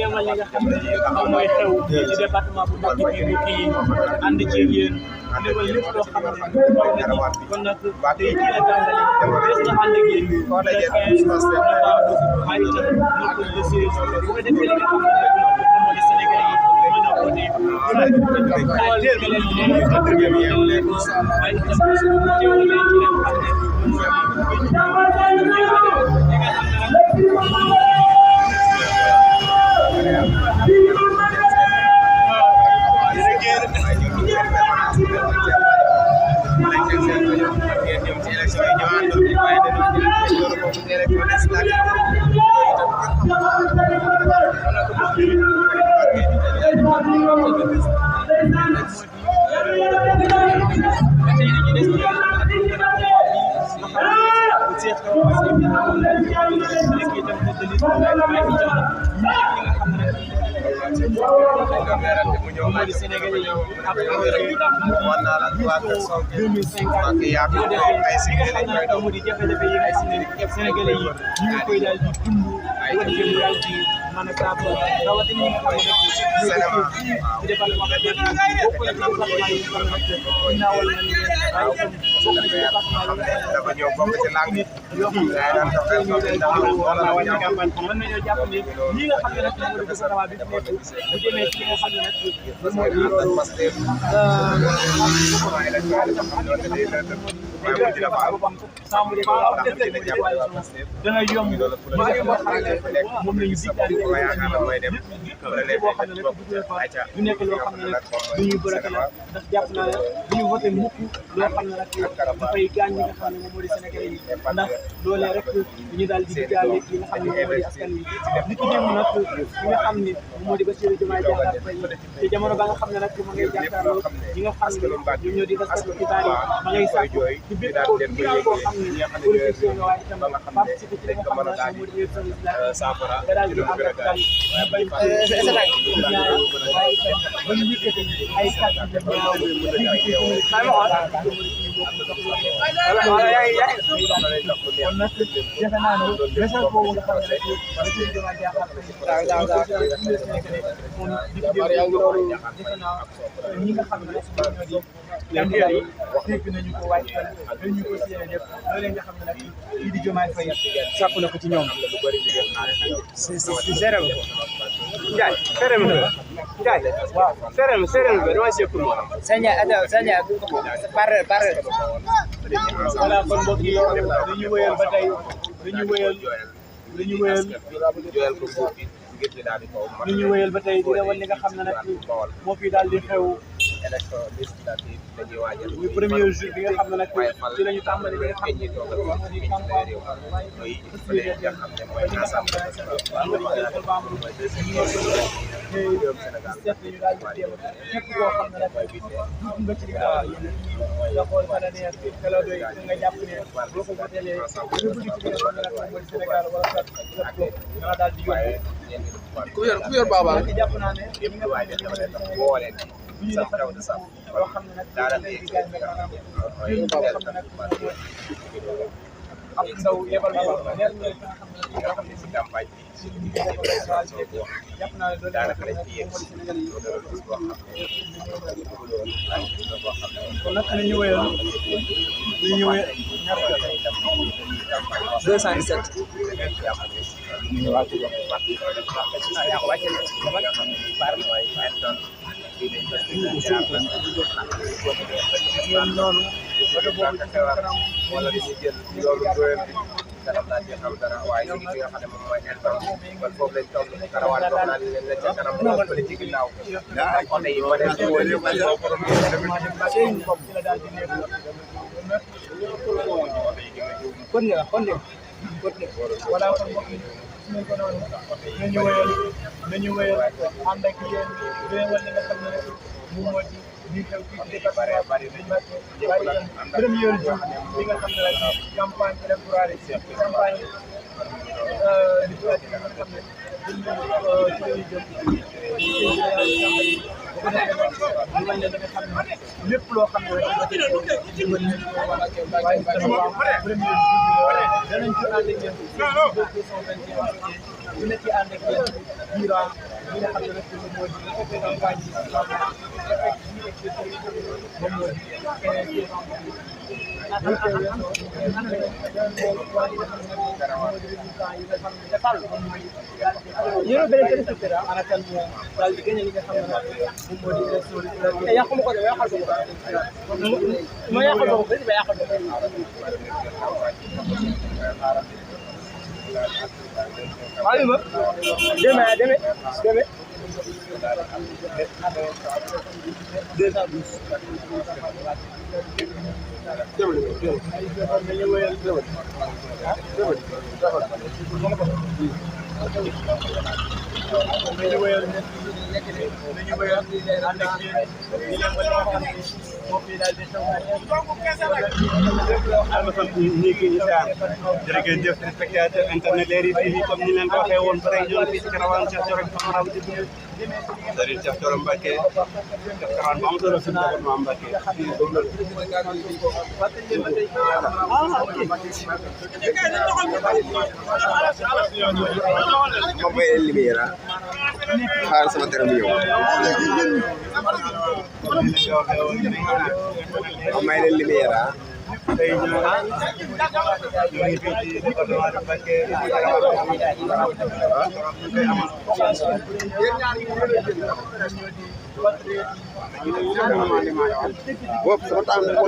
moom mooy xew ci département bu Mbacké bi bu kii ànd ci yéen léwal lépp loo xam ne kon nag tey ci la tàmbali des na ànd ak yéen waaye itam bu ko defee li nga xam ne moom moo di Sénégalais yi mën a voté waaye itam teewal leen ci leen xam ne Sénégalais yi ñu koy daal di dund ay daal di mën a saafara rawatina ñi nga xam ne ci département bi bokk na ci département yi nga xam ne naawal nañ leen ay itam bokk na ci département dafa ñëw bokk ci langue yoo xam ne wala wàññi campagne mën nañoo jàpp ne ñi nga xam ne nag moo di gouvernement bi nekk bu demee ci li nga xam ne nag moo di dana yomb ba moom la ñu diggaale boo xam ne nag du nekk loo xam ne nag du ñu bloqué la ndax jàpp naa ne du ñu voté mukk loo xam ne nag dafay gaañ ñi nga xam ne moom moo di Sénégalais yi ndax loolee rek ñu daal di diggaale ki nga xam ne moom moo di askan wi li ko démb nag li nga xam ne moom moo di Bassirou Diomaye Diakhar Faye te jamono ba nga xam ne nag ma ngay jàkkaarloo ñi nga xam ne ñoom ñoo di taskatu xibaar yi ma ngay sàkku ci bépp koo xam ne politicien nga waaye itam participer ci li nga xam ne nag moom moo di élection législative nga daal di ànd ak daal ñu bay waaye itam ba ñu yëkkati ay kàddu yu ñaaw kon nag defe naa ne message boobu nga xam ne rek Bassirou Diomaye Diakhar Faye defe naa ñi nga xam ne rek ñoo di candidat yi dégg nañu ko waaye itam dañu ko séenee ñëpp loolee nga xam ne nag kii di Diomaye Faye sàkku na ko ci ñoom. Ndiaye ferme na Ndiaye waaw ferme bi dama see pour Sanya par voilà kon mbokk yi dañuy wëyal ba tey dañuy wëyal ba tey di leen li nga xam ne nag moo fi daal di xew élection législative dañuy waajal muy premier jour bi nga xam ne nag ci la ñu tàmbali li nga xam ne moo di campagne mooy fële nga xam ne mooy assemblée nationale seet nañu daal di jéem képp koo xam ne nag dugg nga ci li nga xool fa la neex te la doy nga jàpp ne boo ko votelee nga bëgg ci li nga xam ne nag mooy Sénégal wala sax dana daal di yóbbu ku yor baaba jàpp naa ne yëpp di waajal boo leen sax taw de sax loo xam ne nag daanaka di gaañ maanaam loo xam ne nag ab ndaw yebal leer ñu nga xam ne si campagne bi jàpp naa ne loolu daanaka lañ ci yegg si Sénégal yi boo xam ne kon nag li ñu wéyoon li ñu wéy ñaar 217 noonu oto boobu ci sama kanam wala ñu jël yoonu doyal bi kanam naa ci xam dara waaye léegi fi nga xam ne moom mooy instant kon foofu lañ toll karawaan boobu naa leen la ca kanam fële ci ginnaaw ak oto yi ba dem ci wóor yi kon voilà kon mbokk yi ngeen ko noonu nañu wéyal ànd ak yéen réewal li nga xam ne rek moom moo di xew fii ci département bari premier jour li nga xam ne rek campagne électorale campagne législative nga xam ne ci lañu jëm lépp loo xam ne rek waaye premier danañ ci ànd ak yéen dina ci ànd ak yéen durant li nga xam ne rek moom moo di campagne bi moom moo di yéen beneen téléspectateur ana kan moo daal di gagné li nga xam ne moom moo di élection yàqu ma ko de yàqal ko ma yàqal ko ba yàqal ko waaye ma demee 212 spectateurs internet Leral TV comme ni leen ko waxee woon ba tey ñoo ngi fii ci caravane Cheikh Thioro Famara Serigne Cheikh Thioro Mbacké caravane bu am solo ci département Mbacké moom mooy Limiera xaar sama terme bi ñëw moom mooy Limiera tey ñoo ngi fii ci département de Mbacké bopp sama tànk ko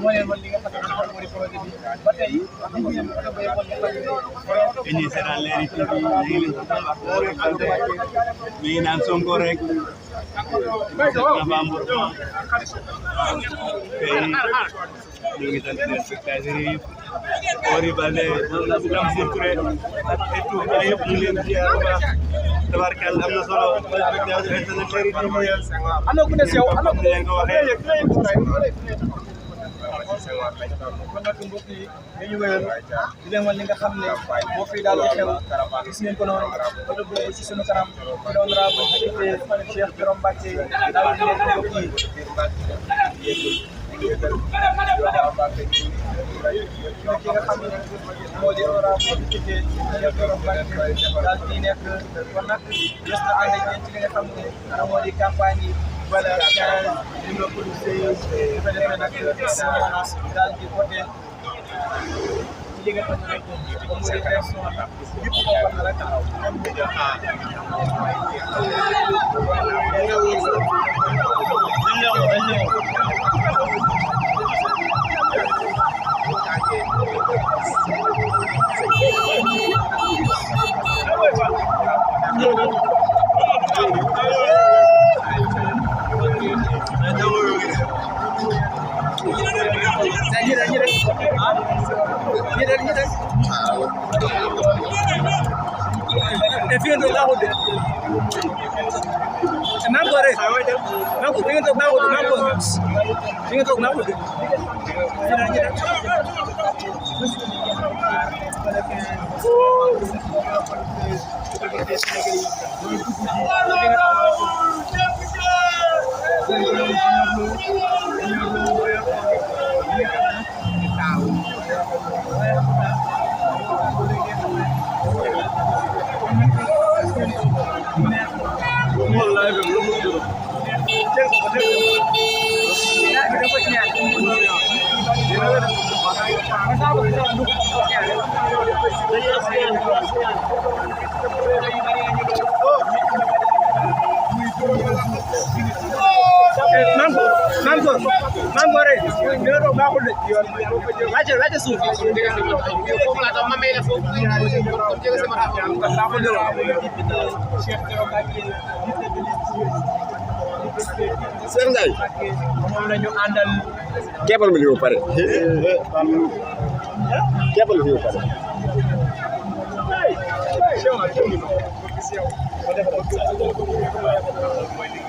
moo leen wan li nga xam ne moom moo di projet bi ba tey ñi seetaan Leral TV ñu ngi mi ngi naan Sonko rek Novembre tey ñu ngi sant spectateurs yi Ori Baldé Tamsir Touré et tout yëpp ñu ngi leen di ziar bu baax tabarkalla am na solo spectateur internet Leral TV ana ku des yow ana ku leen ko waxee kon nag mbokk yi dañu wéyal di leen wan li nga xam ne moo fi daal di xew gis ngeen ko noonu oto boobu ci sunu kanam ci honorable député Cheikh Thioro Mbacké daal di leen mbokk yi ki nga xam ne moo di honorable député Cheikh Thioro Mbacké daal di nekk kon nag des na ànd ak yéen ci li nga xam ne moo di campagne yi voilà 15 numéro 16 dafa defee nag daal di voté ci li nga xam ne rek moom mooy élection yëpp koo xam ne rek Mangore dina doon baaxul de wàcce suuf Seen Ndiaye moom la ñu àndal keppal ma li ba pare keppal ma li ba pare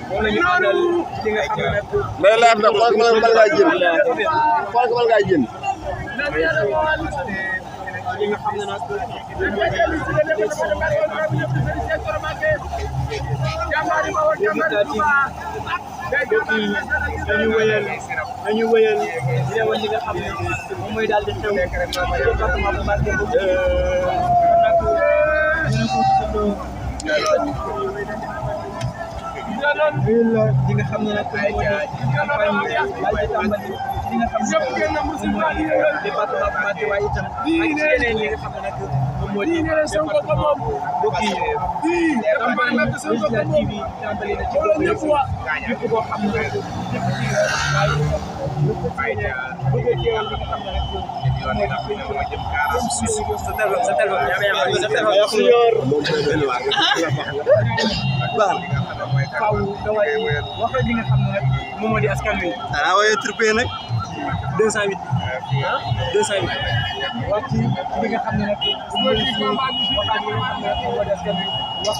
moom la ñu àndal li nga xam ne mais laaf nag xool ko bal ngaa jënd xool ko bal ngaa jënd li nga xam ne nag dañu wëyal di leen wan li nga xam ne moom mooy daal di xew département bu Mbacké li nga xam ne nag campagne laaj di tàmbali li nga xam ne moom moo di département bu Mbacké waaye itam ak yeneen yi nga xam ne nag moom moo di département mbokk yi campagne législative yi tàmbali na ci képp koo xam ne faaw daway wax li nga xam ne nag moom moo di askan wi. ah waaye trippé nag 208 wax ci li nga xam ne nag moom moo di waxaat li nga xam ne moom moo di askan wi wax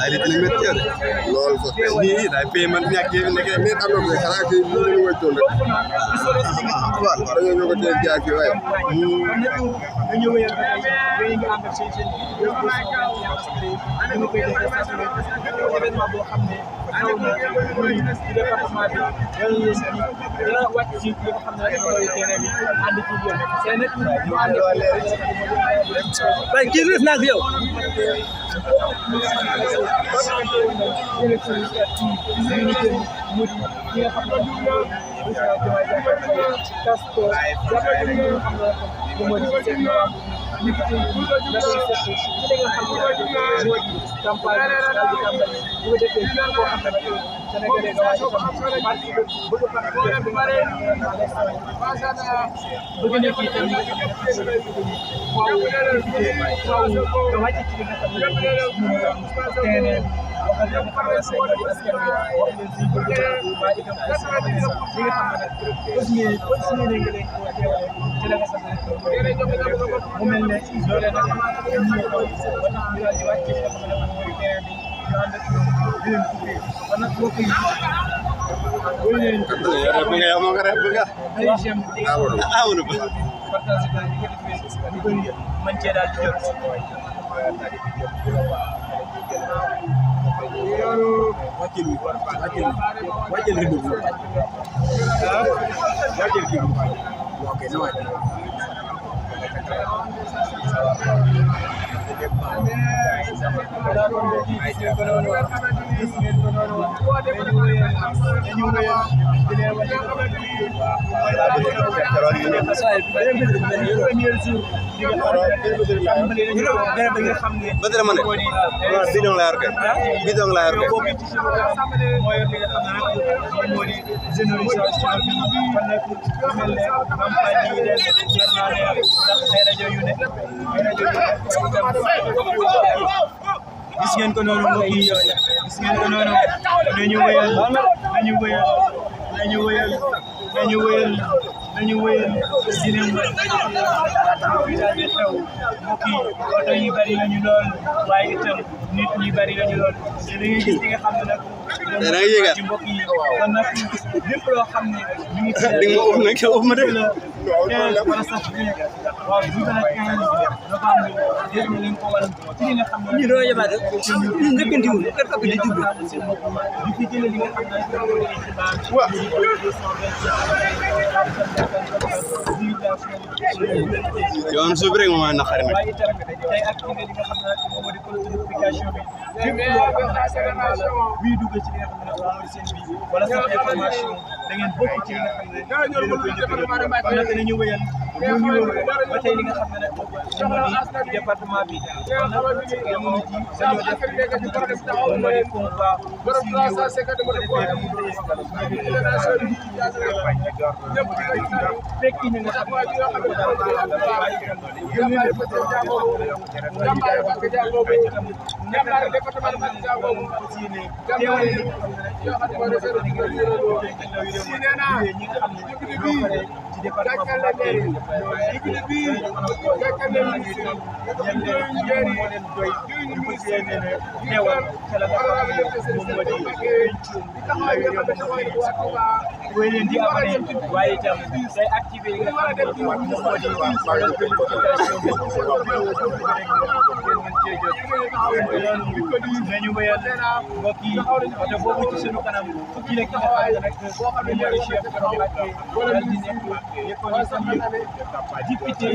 ay li dina métti de loolu sax nii day pay man ñàkk yi nekk mais am na xanaa kay ñu ngi woy tool rek waaw dañoo ñoo ko teel jaar ci waaye dañu wéyal ba tey yooyu nga ànd ak seen ñu koy defee saa su ne événement boo xam ne xew na muy ci département bi dina wàcc ci li nga xam ne rek mooy terrain bi ànd ci yéen tey nag ñu ànd ak kii def naa fi yow gis ngeen ko noonu mbokk yi gis ngeen ko noonu nañu wéyal di leen bi daal di xew mbokk yi oto yi bari nañu lool waaye itam nit ñi bari nañu lool te da ngay gis li nga xam ne nag ci mbokk yi kon nag lépp loo xam ne ñu ngi ci di nga uf nag uf ma de wala sax waaw bu gën a 15 novembre dégg nga leen ko wala ci li nga xam ne ñu doon yebaate ñu njëkkantiwul kër ko di jublu di fi jëlee li nga xam ne yoon suuf rek moom naqari nag waaye itam tey ak li nga xam ne moom moo di notification bi lépp loo xam ne buy dugg ci li nga xam ne moom mooy seen bi wala sax information da ngeen bokk ci li nga xam ne dina koy jëfandikoo kon nag dañu wéyal ñu ñëw ba tey li nga xam ne nag moom moo di département bi jamono ji dañoo def moom moo di combat aussi ñëw bu ko defee am fekk ñi nga xam waaye itam day activé yi nga xam ne moom moo di nañu wéyal mbokk yi oto boobu ci sunu kanam fukki rek nga xam ne nag moo di chef dal di nekk yëppoon sam député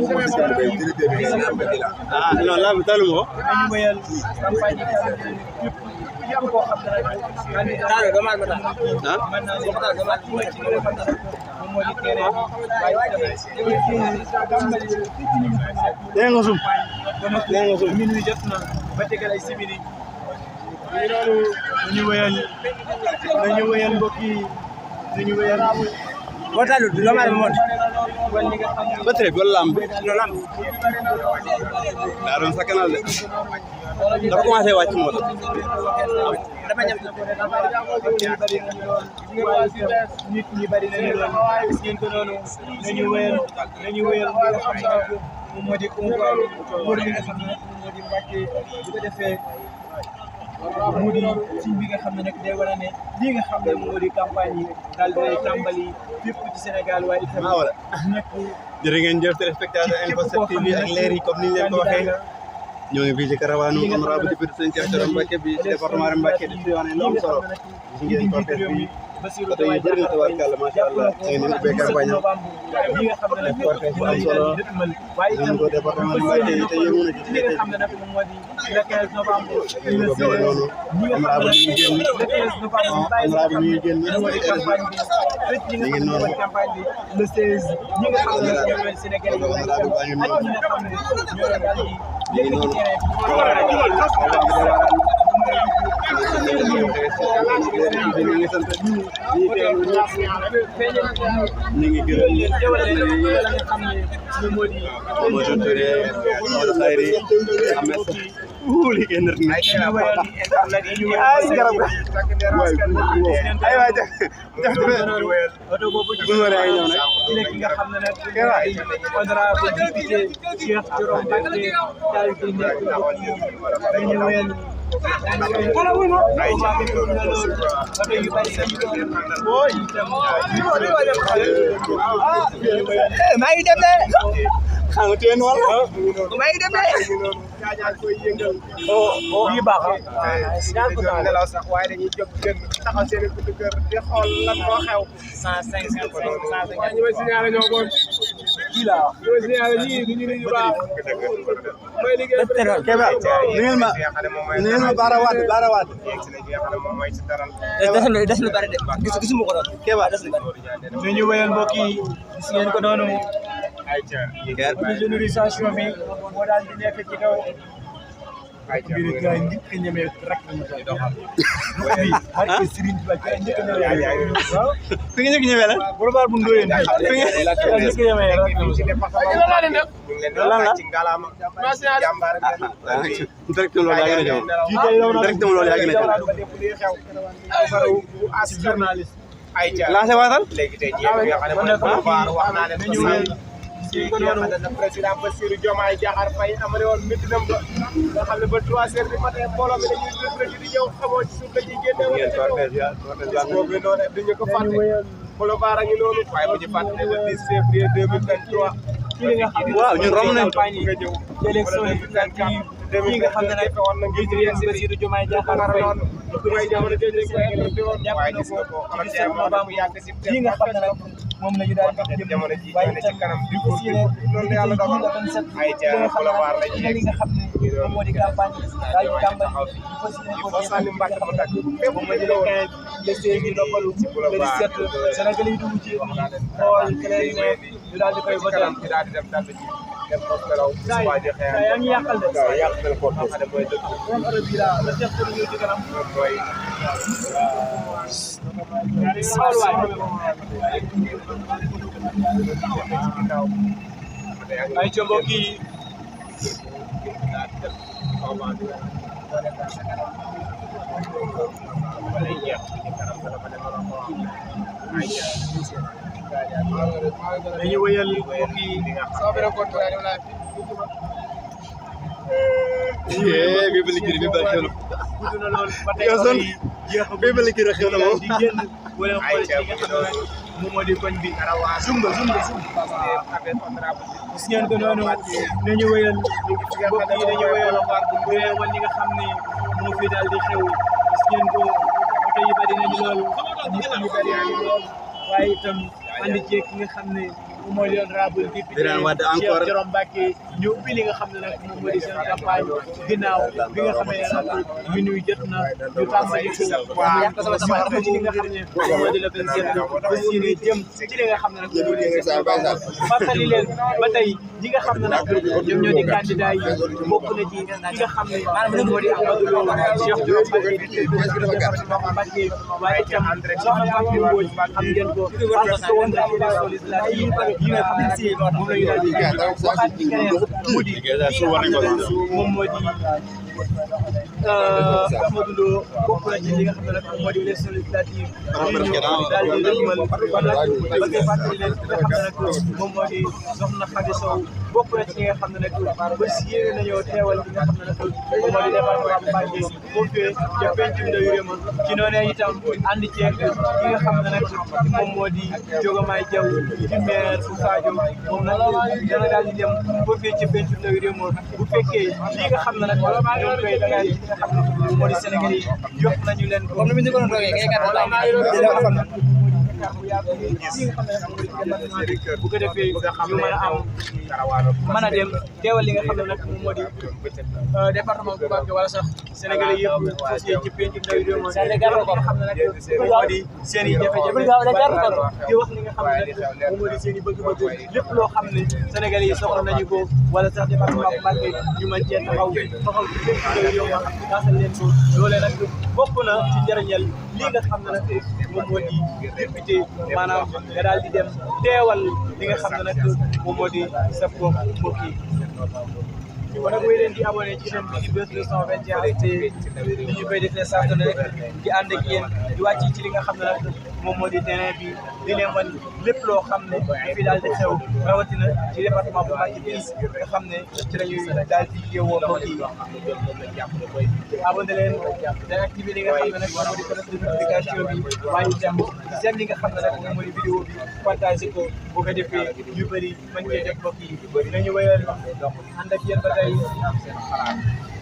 non la talu mo nañu wéyal campagne yi yëpp koo xam ne nag daal dama mën naa ci nga xam ne moom moo di tere dégg nga sum minuit jot na ba tegal ay simili ñu wéyal mbokk yi ñu wéyal Botalu lo mal mon. Battery bi wala lamb daa doon sakanal de dafa commencé wàcc moo tax dama ñam nit ñi bari nañu doon gis ngeen ko noonu nañu wéyal li nga xam ne moom moo di convoi pour li nga xam ne moom moo di Mbacké bu ko defee mu di signe bi nga xam ne nag day wane ne lii nga xam ne moom moo di campagne yi daal di tàmbali fépp ci Sénégal waaye itam nekk jërë ngeen jëf téléspectateur Info 7 TV ak leer yi comme ni ñu leen ko waxee ñoo ngi fii ci Karawaanu honorable député Serigne Cheikh Thioro Mbacké bi ci département de Mbacké di fi wane lu am solo gis ngeen cortège bi oto yi bëri na tabarkàlla macha allah ngeen ni ubbee campagne yi nga xam ne nag cortège bu am solo ngeen ko département de Mbacké yi te yëngu na ci li nga xam ne nag moom moo di le 15 novembre ngeen ko bëgg noonu honorable ñu génn le 15 novembre honorable ñu génn campagne bi ñi nga xam ne campagne bi le 16 ñi nga xam ne ñooy Sénégal yi ak ñi nga xam ne ñooy daal di léegi ci ñu ngi gërëm Modou Touré Modou Khayri Ahmed wuli génn na ay garab ay waay oto boobu ci bu wara ay ñëw nag ki nga xam ne nag honorable député Cheikh Thioro Mbacké daal di nekk ñu wéyal maa ngi dem de xam nga teen wala maa ngi dem de bii baax nelaw sax waaye dañuy jóg gën taxaw seen buntu kër di xool lan moo xew 150 waaye ñu may signalé ñoo bon kii laa wax ñu may signalé ñii du ñu nit ñu baax may liggéey Keba ni ngeen ma baarawaat des na bari de gisuma ko doon Keba des na bari ñu wéyal mbokk yi gis ngeen ko noonu sonorisation bi moo daal di nekk ci kaw mbir gaay njëkk a ñeme rek ñu doxal bi ak Serigne Ba gaay njëkk a ñeme waaw fi nga njëkk ñeme la boulevard bu Ndoyeen fi nga njëkk a ñeme rek lan la ci ngalama jàmbaar directement loolu yaa gën a jaw directement loolu yaa gën a jaw as journaliste ay ca lancé waatal léegi tey ñi nga xam ne mooy wax naa leen ko ci le président Bassirou Diomaye Diakhar Faye amale woon mitinam ba nga xam ne ba 3 heures du matin mbooloo mi dañuy dëgg di ñëw xamoo ci suuf la ñuy génne wala boobu noonu duñu ko fàtte boulevard a ngi noonu waaye bu ñu fàtte le 10 février 2023 waaw ñun romb nañ nga ñëw élection yi nga xam ne nag woon na ngir yéen Bassirou Diomaye Diakhar Faye waaye jamono jooju lañ koy électé woon waaye gis nga ko xamante moo bu yàgg si yi nga xam ne nag moom la ñu daal di jëm jamono ji waaye ci kanam di ko aussi ne loolu yàlla dogal ay ca boulevard la ñuy li nga xam ne moom moo di campagne daal di tàmbali fas yéene ko Saliou Mbacke mu takk fépp moom moo di le 15 le 16 ñu noppalu le 17 Sénégal yi dugg ci xool keneen ne ñu daal di koy voté daal di dem dal ci dem ko felaw suba joxe yaa ngi yàqal de yàqal ko xam ne mooy dëkk moom oto bii laa la def ko ñu ci kanam mooy ay ca mbokk yi dañuy wëyal mbokk yi Bébé gudd na lool ba tey oto yi jeexagul di génn wala xool ci li nga xam ne moom moo di koñ bi zumba gis ngeen ko noonu dañu wëyal mbokk yi dañu wëyal wan li nga xam ne moo fi daal di xew gis ngeen ko oto yi bari nañu lool nit ñi bari nañu lool waaye itam andi ceeg ki nga xam ne moom moo di honorable député Cheikh Thioro Mbacké ñu ubbi li nga xam ne nag moom moo di seen campagne ginnaaw bi nga xam ne nag minuit jot na ñu tàmbali ko waaw ci li nga xam ne moom moo di la 27 ba yéene jëm ci li nga xam ne nag moom moo di fàttali leen ba tey ñi nga xam ne nag ñoom ñoo di candidat yi bokk na ci ki nga xam ne moom moo di Amadou Lo Cheikh Thioro Mbacké di département Mbacké waaye itam soxna Fatou Mbodj xam ngeen ko parce que woon na élection législative yi nga xam ne si moom la ñu daal di waxaat ci keneen mu di moom moo di Amadou Lo bokk na ci li nga xam ne nag moo di élection législative daal di dëgmal kon nag ba ngay fàttali leen ki nga xam ne nag moom moo di soxna Khady Sow bokk na ci li nga xam ne nag ba si yéene nañoo teewal li nga xam ne nag moom moo di département Mbacké foofee ca pencum ndawi réew ci noonee itam ànd ceeg ki nga xam ne nag moom moo di Diomaye Diaw di maire bu Sadio moom nag dana daal di dem foofee ca pencum ndawi réew bu fekkee li nga xam ne nag ñoo koy dagal li nga xam ne moo di Sénégal yi jox nañu leen ko comme ni ñu ko doon toogee bu ko defee ñu mën a dem teewal li nga xam ne nag moom moo di département bu Mbacké wala sax Sénégalais yëpp aussi ci penc ndawi réew mi nga xam ne nag moo di seen i jafe-jafe di wax li nga xam ne nag moom moo di seen i bëgg-bëgg lépp loo xam ne Sénégalais yi soxla nañu ko wala sax département bu Mbacké ñu mën cee taxaw taxaw ci penc ndawi réew mi daasal leen ko loolee nag bokk na ci njëriñal lii nga xam ne nag moom moo di député maanaam nga daal di dem teewal li nga xam ne nag moom moo di sa mbokk yi kon nag wéy leen di abonné ci chaîne bi di Buzz 221 te ni ñu koy defee saa su ne rek di ànd ak yéen di wàcc ci li nga xam ne nag moom moo di terrain bi di leen wan lépp loo xam ne fii daal di xew rawatina ci département bu Mbacké bi nga xam ne ci la ñuy daal di yeewoo mbokk yi abonné leen da activé li nga xam ne nag moom moo di cloche de notification bi waaye itam seen li nga xam ne nag moom moo di vidéo bi partagé ko bu ko defee ñu bëri mën cee def mbokk yi nañu wéyal ànd ak yéen ba tey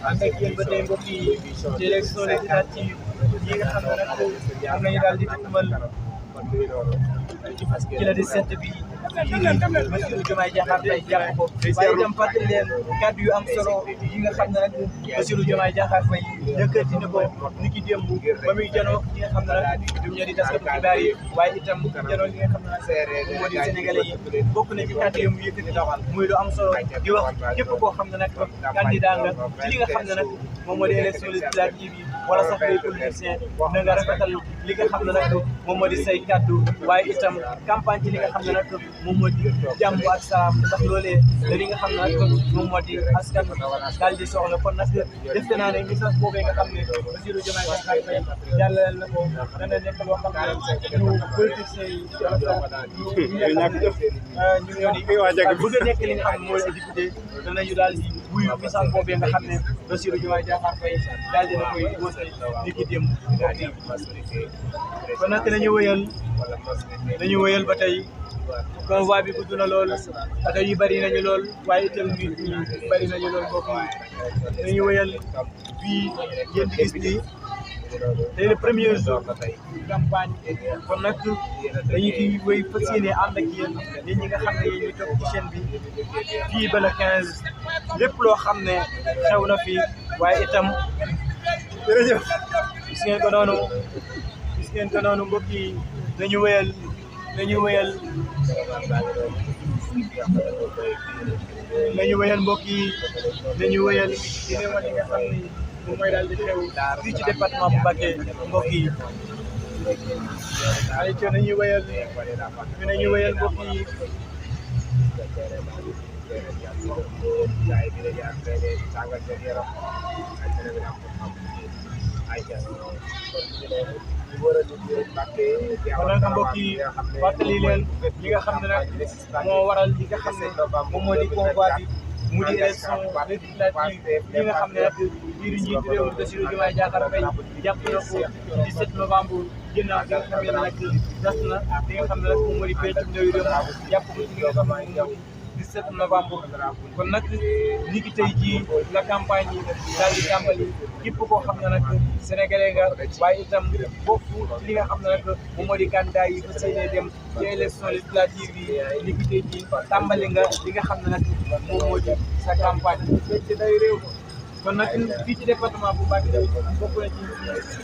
ànd ak yéen ba tey mbokk yi ci élection législative yi nga xam ne nag am nañu daal di dëgmal ci la di set bi kii nii Bassirou Diomaye Diakhar Faye jàpp ko waaye itam fàttali leen kàddu yu am solo yi nga xam ne nag Bassirou Diomaye Diakhar Faye yëkkati na ko ni ki démb ba muy janoo ñi nga xam ne nag ñoom ñoo di taskatu xibaar yi waaye itam janoo li nga xam ne nag moo di Sénégalais yi bokk na ci kàddu yi mu yëkkati muy lu am solo di wax képp koo xam ne nag candidat nga ci li nga xam ne nag moom moo di élection législative yi wala sax les politiciens na nga rafetal li nga xam ne nag moom moo di say kàddu waaye itam campagne ci li nga xam ne nag moom moo di jàmm ak salaam ndax loolee da li nga xam ne nag moom moo di askan daal di soxla kon nag defe naa ne message boobee nga xam ne Bassirou Diomaye Diakhar Faye jàllale na ko dana nekk loo xam ne ñu politiciens yi bëgg a nekk li nga xam ne mooy député danañu daal di wuyu message boobee nga xam ne Bassirou Diomaye Diakhar Faye daal dina koy woote ni ki dem kon nag dañu wëyal ba tey convoi bi gudd na lool oto yi bari nañu lool waaye itam nit ñi bari nañu lool mbokk yi dañu wëyal bii ngeen di gis nii tey le premier jour campagne kon nag dañuy fi wéy fas yéene ànd ak yéen ñi nga xam ne yéen ñu topp ci chaîne bi fii ba le 15 lépp loo xam ne xew na fi waaye itam jërëjëf gis ngeen ko noonu mbokk yi nañu wéyal mbokk yi nañu wéyal dina wan li nga xam ni moom mooy daal di xew fii ci département bu Mbacké mbokk yi ay co nañu wéyal mbokk yi kon nag mbokk yi fàttali leen li nga xam ne nag moo waral li nga xam ne moom moo di convoi bi mu di élection législative li nga xam ne nag lii di njiitu réew mi Bassirou Diomaye Diakhar Faye jàpp na ko 17 novembre ginnaaw bi nga xam ne nag das na li nga xam ne nag moom moo di peccum ndawi réew jàpp ko ci li nga xam ne 17 novembre kon nag ni ki tey jii la campagne yi daal di tàmbali képp koo xam ne nag sénégalais nga waaye itam foofu ci li nga xam ne nag moom moo di candidat yi fas yéene dem ci élection législative yi ni ki tey jii tàmbali nga li nga xam ne nag moom moo di sa campagne ci day réew kon nag fii ci département bu Mbacké bokk na ci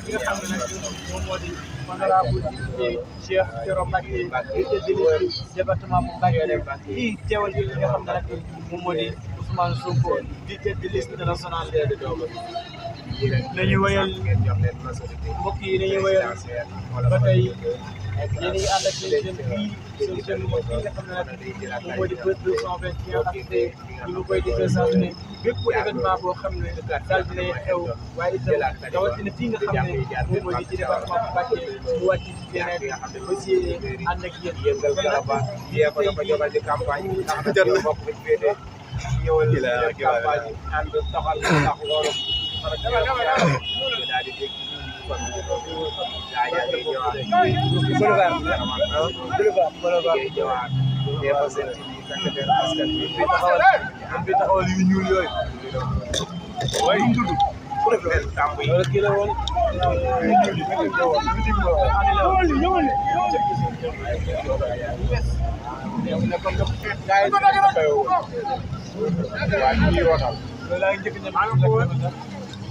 li nga xam ne nag moom moo di honorable député Cheikh Thioro Mbacké département bu Mbacké fii teewal bi li nga xam ne nag moom moo di Ousmane Sonko di tête de liste nationale nañu wéyal mbokk yi nañu wéyal ba tey yéen a ngi ànd ak seen fii seen chaîne mbokk yi nga xam ne nag moom moo di Buzz 221 ak tey ñu koy defee saa su ne bépp événement boo xam ne daal dinay xew waaye itam rawatina fii nga xam ne moom moo di ci département bu Mbacké mu wàcc ci terrain bi aussi ànd ak yéen ñëwal campagne ànd taxal tax loolu daal di dégg kon taxawal yu ñuul yooyu way tudd wala kii la woon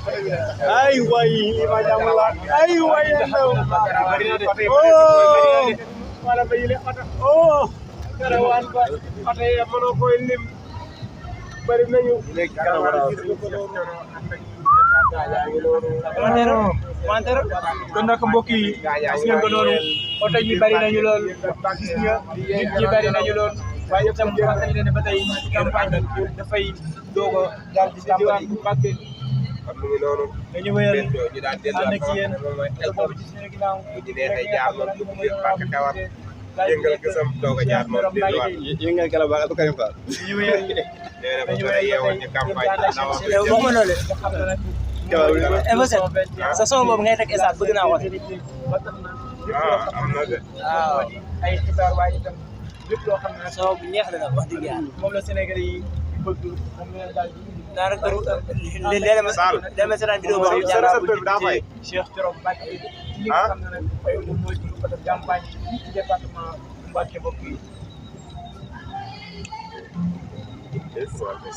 ay way ma jamala ay way wala ba yile oh karawan ba ate mëno koy lim bari nañu kon nag mbokk yi gis ngeen ko noonu oto yi bari nañu lool gis nga nit ñi bari nañu lool waaye itam fàttali leen ne ba tey campagne bi dafay doog a daal di tàmbali Mbacké kon mu ngi noonu dañu wéyal ñu daan ànd ak yéen boobu ci suñu ginnaaw bu ci neexee jaar noonu dugg biir Mbacké Kawar yëngal gësam doog a jaar noonu delluwaat yëngal kala baax du Karim Fall dañu wéyal nee na ba pare yeewoon ci campagne sa son boobu ngay teg esaat bëgg naa wax am na de ay xibaar waaye itam lépp loo xam ne son bu neex la nag wax dëgg yàlla moom la Sénégalais yi bëgg moom la daal di daanaka léeg-léeg ma seetaan vidéo boo xam ne Cheikh Thioro Mbacké li nga xam ne nag moom mooy di campagne ci département Mbacké bokk yi réseau bi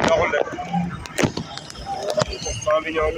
doxul de son bi ñëw